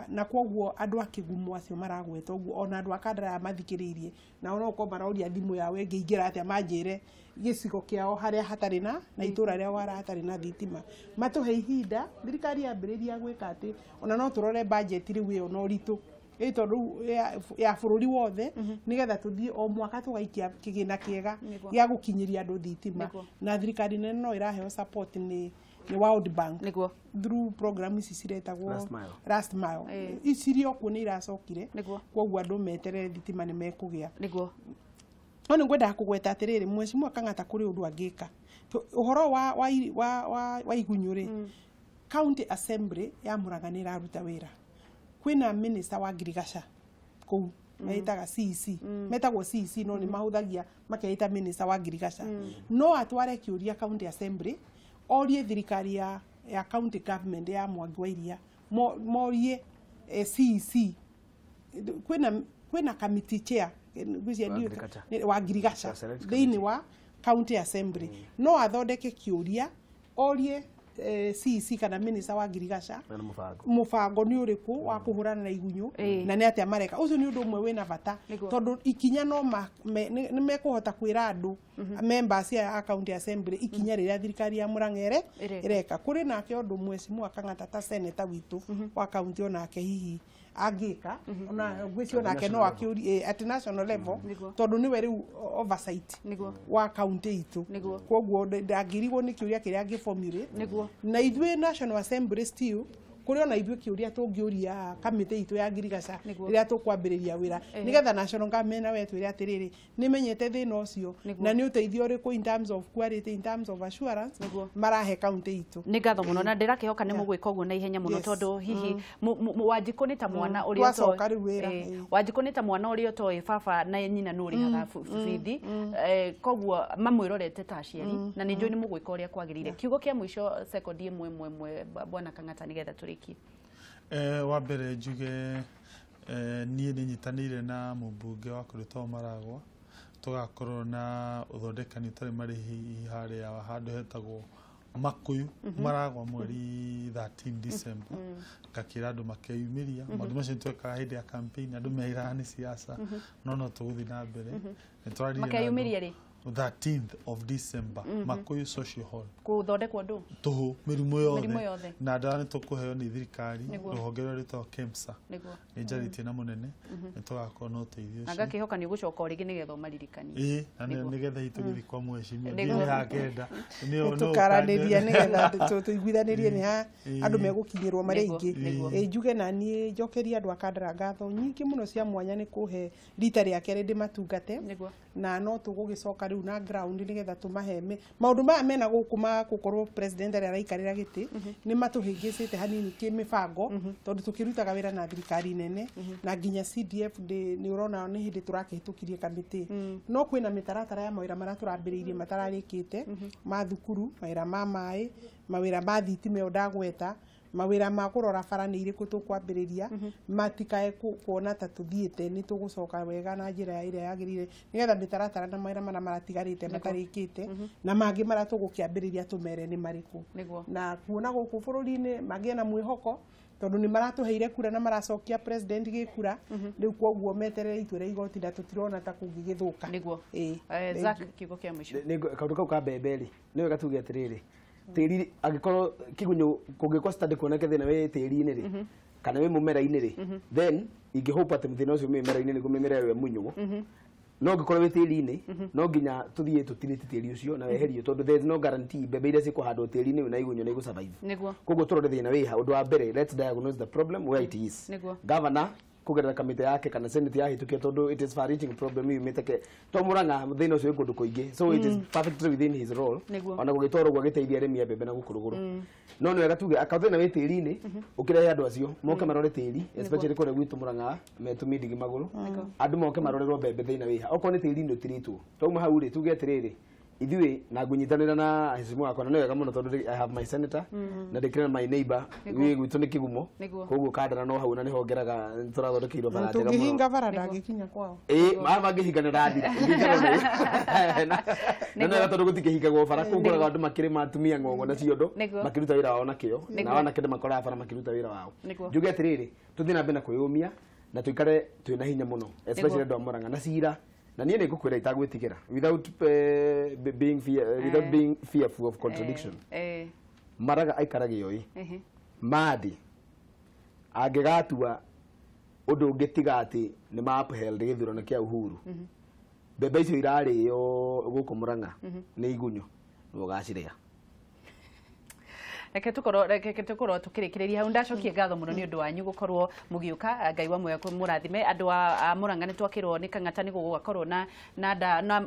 C: Na koguo andũ a Kĩgumo acio maragweta ũguo, ona andũ a Kandara mathikĩrĩirie nao no ũkorwo maroria thimũ yao ĩngĩingĩra atĩa, manjĩre gĩcigo kĩao harĩa hatarĩ na itũra rĩao harĩa hatarĩ na thitima, matũhe ihinda. Thirikari yambĩrĩria gwĩka atĩ ona no tũrore budget rĩu ĩyo na ũritũ ĩ tondũ ya bũrũri wothe, nĩgetha tũthiĩ o mwaka tũgaikia kĩgĩna kĩega gĩa gũkinyĩria andũ thitima. Na thirikari nene no ĩraheo support nĩ World Bank through program ici ciretagwo Last Mile. Ici iria okuo nĩ iracokire, koguo andũ meterere thitima nĩ mekũgĩa.
A: Nĩguo.
C: No nĩ ngwendaga kũgweta atĩrĩrĩ, Mheshimiwa Kang'ata kũrĩ ũndũ angĩka. Ũhoro wa igunyũ rĩ, County Assembly ya Murang'a nĩ ĩraruta wĩra. Kwĩna minister wa ngirigaca kũu metaga CEC, metagwo CEC, no nĩ mahũthagia makeita minister wa ngirigaca. No atware kĩũria County Assembly, orie thirikari ya county government ya Mwangi wa Iria, morie CEC. Kwĩna committee chair wa ngirigaca thĩinĩ wa County Assembly. No athondeke kĩũria orie CEC kana minister wa ngirigaca mũbango nĩ ũrĩkũ wa kũhũrana na igunyũ na nĩ atĩa mareka. Ũcio nĩ ũndũ ũmwe wĩna bata, tondũ ikinya no nĩ mekũhota kwĩra andũ members ya County Assembly ikinya rĩrĩa thirikari ya Murang'a ĩreka. Kũrĩ nake ũndũ Mheshimiwa Kang'ata ta senator witũ wa county onake hihi angĩka, ona ngwĩciria onake no akĩũrie at national level, tondũ nĩwe rĩu oversight wa county itũ. Koguo ndangĩrigwo nĩ kĩũria kĩrĩa angĩformulate. Na ithuĩ National Assembly still kũrĩ ona ithuĩ kĩũria tũngĩũria kamĩtĩ itũ ya ngirigaca rĩrĩa tũkwambĩrĩria wĩra, nĩgetha national government nawe twĩre atĩrĩrĩ, nĩmenyete thĩna ũcio na nĩ ũteithio ũrĩkũ in terms of quality, in terms of assurance marahe county itũ.
A: Nĩ ngatho mũno, na ndĩrakĩhoka nĩ mũgwĩka ũguo na ihenya mũno, tondũ hihi Wanjikũ nĩ ta mwana ũrĩa ũtoĩ, Wanjikũ nĩ ta mwana ũrĩa ũtoĩ baba na nyina nũ ũrĩhaga bithi, koguo mamwĩrorete ta aciari, na nĩ njũĩ nĩ mũgwĩka ũrĩa kwagĩrĩire. Kiugo kĩa mũico sekondi ĩmwe ĩmwe, Bwana Kang'ata, nĩgetha tũrĩkie.
B: Wa mbere njuge niĩ nĩ nyitanĩire na mũmbunge wa kũrĩtwo Maragwa, tũgakorwo na ũthondekani ũtarĩ marĩhi harĩa handũ hetagwo Makuyu Maragwa mweri 13 December. Ngakĩra andũ makeyumĩria. Maũndũ macio nĩtwekaga hĩndĩ ya campaign, andũ meiraga nĩ siasa, no tũgũthiĩ na mbere.
A: Makeyumĩria rĩ?
B: 13th of December, Makuyu Social Hall.
A: Kũthondekwo ndũ?
B: Tũhũ, mĩrimũ yothe. Na ndawa nĩ tũkũheo nĩ thirikari, rũhonge rũrĩa rwĩtagwo KEMSA. Nĩ njarĩtie na mũnene, nĩ tũgakorwo na ũteithio ũcio.
A: Na ngakĩhoka nĩ ũgũcoka o rĩngĩ nĩgetha ũmaririkanie.
B: Ĩĩ, na nĩgetha hihi tũgĩthiĩ kwa mheshimiwa, ndiĩ hakenda.
C: Tũkaranĩria nĩgetha tũiguithanĩrie nĩ ha andũ megũkinyĩrwo marĩ aingĩ. Njuge na niĩ njokerie andũ a Kandara ngatho nyingĩ mũno cia mwanya nĩ kũhe rita rĩa kerĩ ndĩmatungate, na no tũgũgĩcoka rĩu na ground nĩgetha tũmaheme maũndũ maya mena gũkũ ma gũkorwo president arĩa araikarĩra gĩtĩ nĩ matũhĩngĩcĩte hanini kĩmĩbango, tondũ tũkĩrutaga wĩra na thirikari nene na nginya CDF nĩ ũrona nĩ hĩndĩ tũrakĩhĩtũkirie kamĩtĩ. No kwĩna mĩtaratara ya mawĩra marĩa tũrambĩrĩirie matararĩkĩte, ma thukuru, mawĩra ma maĩ, mawĩra ma thitima ĩyo ndagweta, mawĩra ma kũrora bara nĩ irĩkũ tũkwambĩrĩria, matikae kuona ta tũthiĩte, nĩ tũgũcoka wega na njĩra ĩrĩa yagĩrĩire, nĩgetha mĩtaratara na mawĩra marĩa maratigarĩte matarĩkĩte na mangĩ marĩa tũgũkĩambĩrĩria tũmere nĩ marĩkũ. Na kuona gũkũ bũrũri-inĩ magĩe na mwĩhoko, tondũ nĩ maratũheire kura na maracokia president gĩkura rĩu, koguo meterere itua rĩa igoti na tũtirona ta kũngĩgĩthũka.
A: Nĩguo. Zack, kiugo kĩa mũico.
D: Kaũndũ kau ka mbembe rĩ, nĩ wega tuge atĩrĩrĩ, tĩri angĩkorwo kĩgunyũ kũngĩkwo study kuoneke thĩna wĩ tĩri-inĩ rĩ, kana wĩ mũmera-inĩ rĩ, then ingĩhope atĩ thĩna ũcio mĩmera-inĩ nĩguo mĩmera ĩyo ĩmunywo. No ũngĩkorwo wĩ tĩri-inĩ, no nginya tũthiĩ tũtirĩte tĩri ũcio na weherio, tondũ there is no guarantee mbembe iria cikũhandwo tĩri-inĩ wĩna igunyũ nĩ igũ-survive. Koguo tũrore thĩna wĩha. Ũndũ wa mbere, let's diagnose the problem where it is. Governor kũgerera kamĩtĩ yake kana senate yahĩtũkia, tondũ it is far reaching problem yumĩte ke to Murang'a, thĩna ũcio wĩ kũndũ kũingĩ, so it is perfectly within his role ona gũgĩtwarwo ũguo agĩteithia arĩmi a mbembe na gũkũ rũgũrũ. No nĩ wega tuge akaũndũ thĩna wĩ tĩri-inĩ, ũkĩrehe andũ acio moke marore tĩri, especially kũrĩa gwitũ Murang'a metũmindigi magũrũ, andũ moke marorerwo mbembe thĩna wĩha, okorwo nĩ tĩri-inĩ ũtirĩtwo. Twauma hau rĩ, tuge atĩrĩrĩ, ithuĩ na ngũnyitanĩra na heshima wakwa, na nĩ wega mũno tondũ I have my senator na ndĩkĩrĩ na my neighbor wĩ gwitũ nĩ Kĩgumo, koguo Kandara no hau na nĩho ngeraga tũrathondekeirwo bara njega mũno.
C: Tũngĩhinga bara ndangĩkinya kwao.
D: Ĩĩ, maya mangĩhinga nĩ ndathira. Na nĩ wega tondũ gũtikĩhingagwo bara, kũu ngũraga andũ makĩrĩma atumia ng'ong'o na ciondo makĩruta wĩra wao na kĩo, na anake nĩ makoraga bara makĩruta wĩra wao. Njuge atĩrĩrĩ, tũthiĩ na mbere na kwĩyũmia na tũikare twĩna hinya mũno, especially andũ a Murang'a na cira. Na niĩ nĩ ngũkwĩra itagwĩtigĩra without being fear, without being fearful of contradiction. Maraga aikarage oĩ Madi angĩgatua ũndũ ũngĩ tiga atĩ nĩ ma upheld gĩthurano kĩa Uhuru, mbembe icio irarĩo gũkũ Murang'a nĩ igunyũ, nĩ ũgacirĩa.
A: Reke tukorwo tukirikiria hau. Ndacokie ngatho muno ni undu wanyu gukorwo mugiuka. Ngai wa muoyo murathime. Andu a Murang'a ni twakirwo ni Kang'ata ni gugakorwo na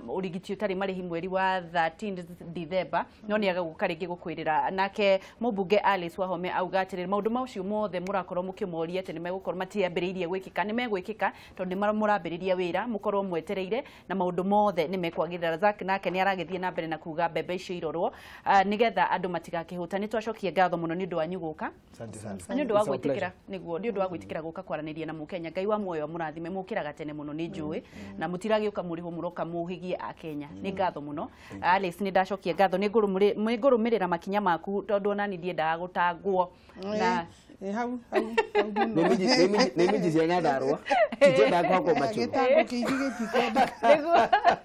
A: urigiti utari marihi mweri wa 13 December, no ni aga guka ringi gukwirira. Nake mũmbunge Alice Wahome auga atiriri, maundu macio mothe murakorwo mukimoria ati ni megukorwo matiambiriirie gwikika, ni megwikika tondu ni murambiriria wira, mukorwo mwetereire na maundu mothe ni mekwagirira. Razak nake ni aragithie na mbere na kuga mbembe icio irorwo nigetha andu matigakihuta. Ni twacokie ngatho muno ni undu wanyu guka.
D: Asante sana.
A: Nĩ ũndũ wa
D: It's our
A: gwĩtĩkĩra
D: pleasure.
A: Nĩguo, nĩ ũndũ wa gwĩtĩkĩra gũka kwaranĩria na mũkenya. Ngai wa muoyo mũrathime. Mũkĩraga tene mũno nĩ njũĩ na mũtiragĩũka mũrĩhwo, mũroka mũhĩgie a Kenya. Nĩ ngatho mũno. Alice, nĩ ndacokia ngatho, nĩ ngũrũmĩrĩra makinya maku tondũ ona niĩ ndiendaga gũtangwo na
C: Ĩ, hau hau hau mũno.
D: Nĩ minji cia Nyandarũa, titiendaga kũhakwo macũrũ.
C: Gĩtango kĩingĩ gĩtikwendeka.
A: Nĩguo.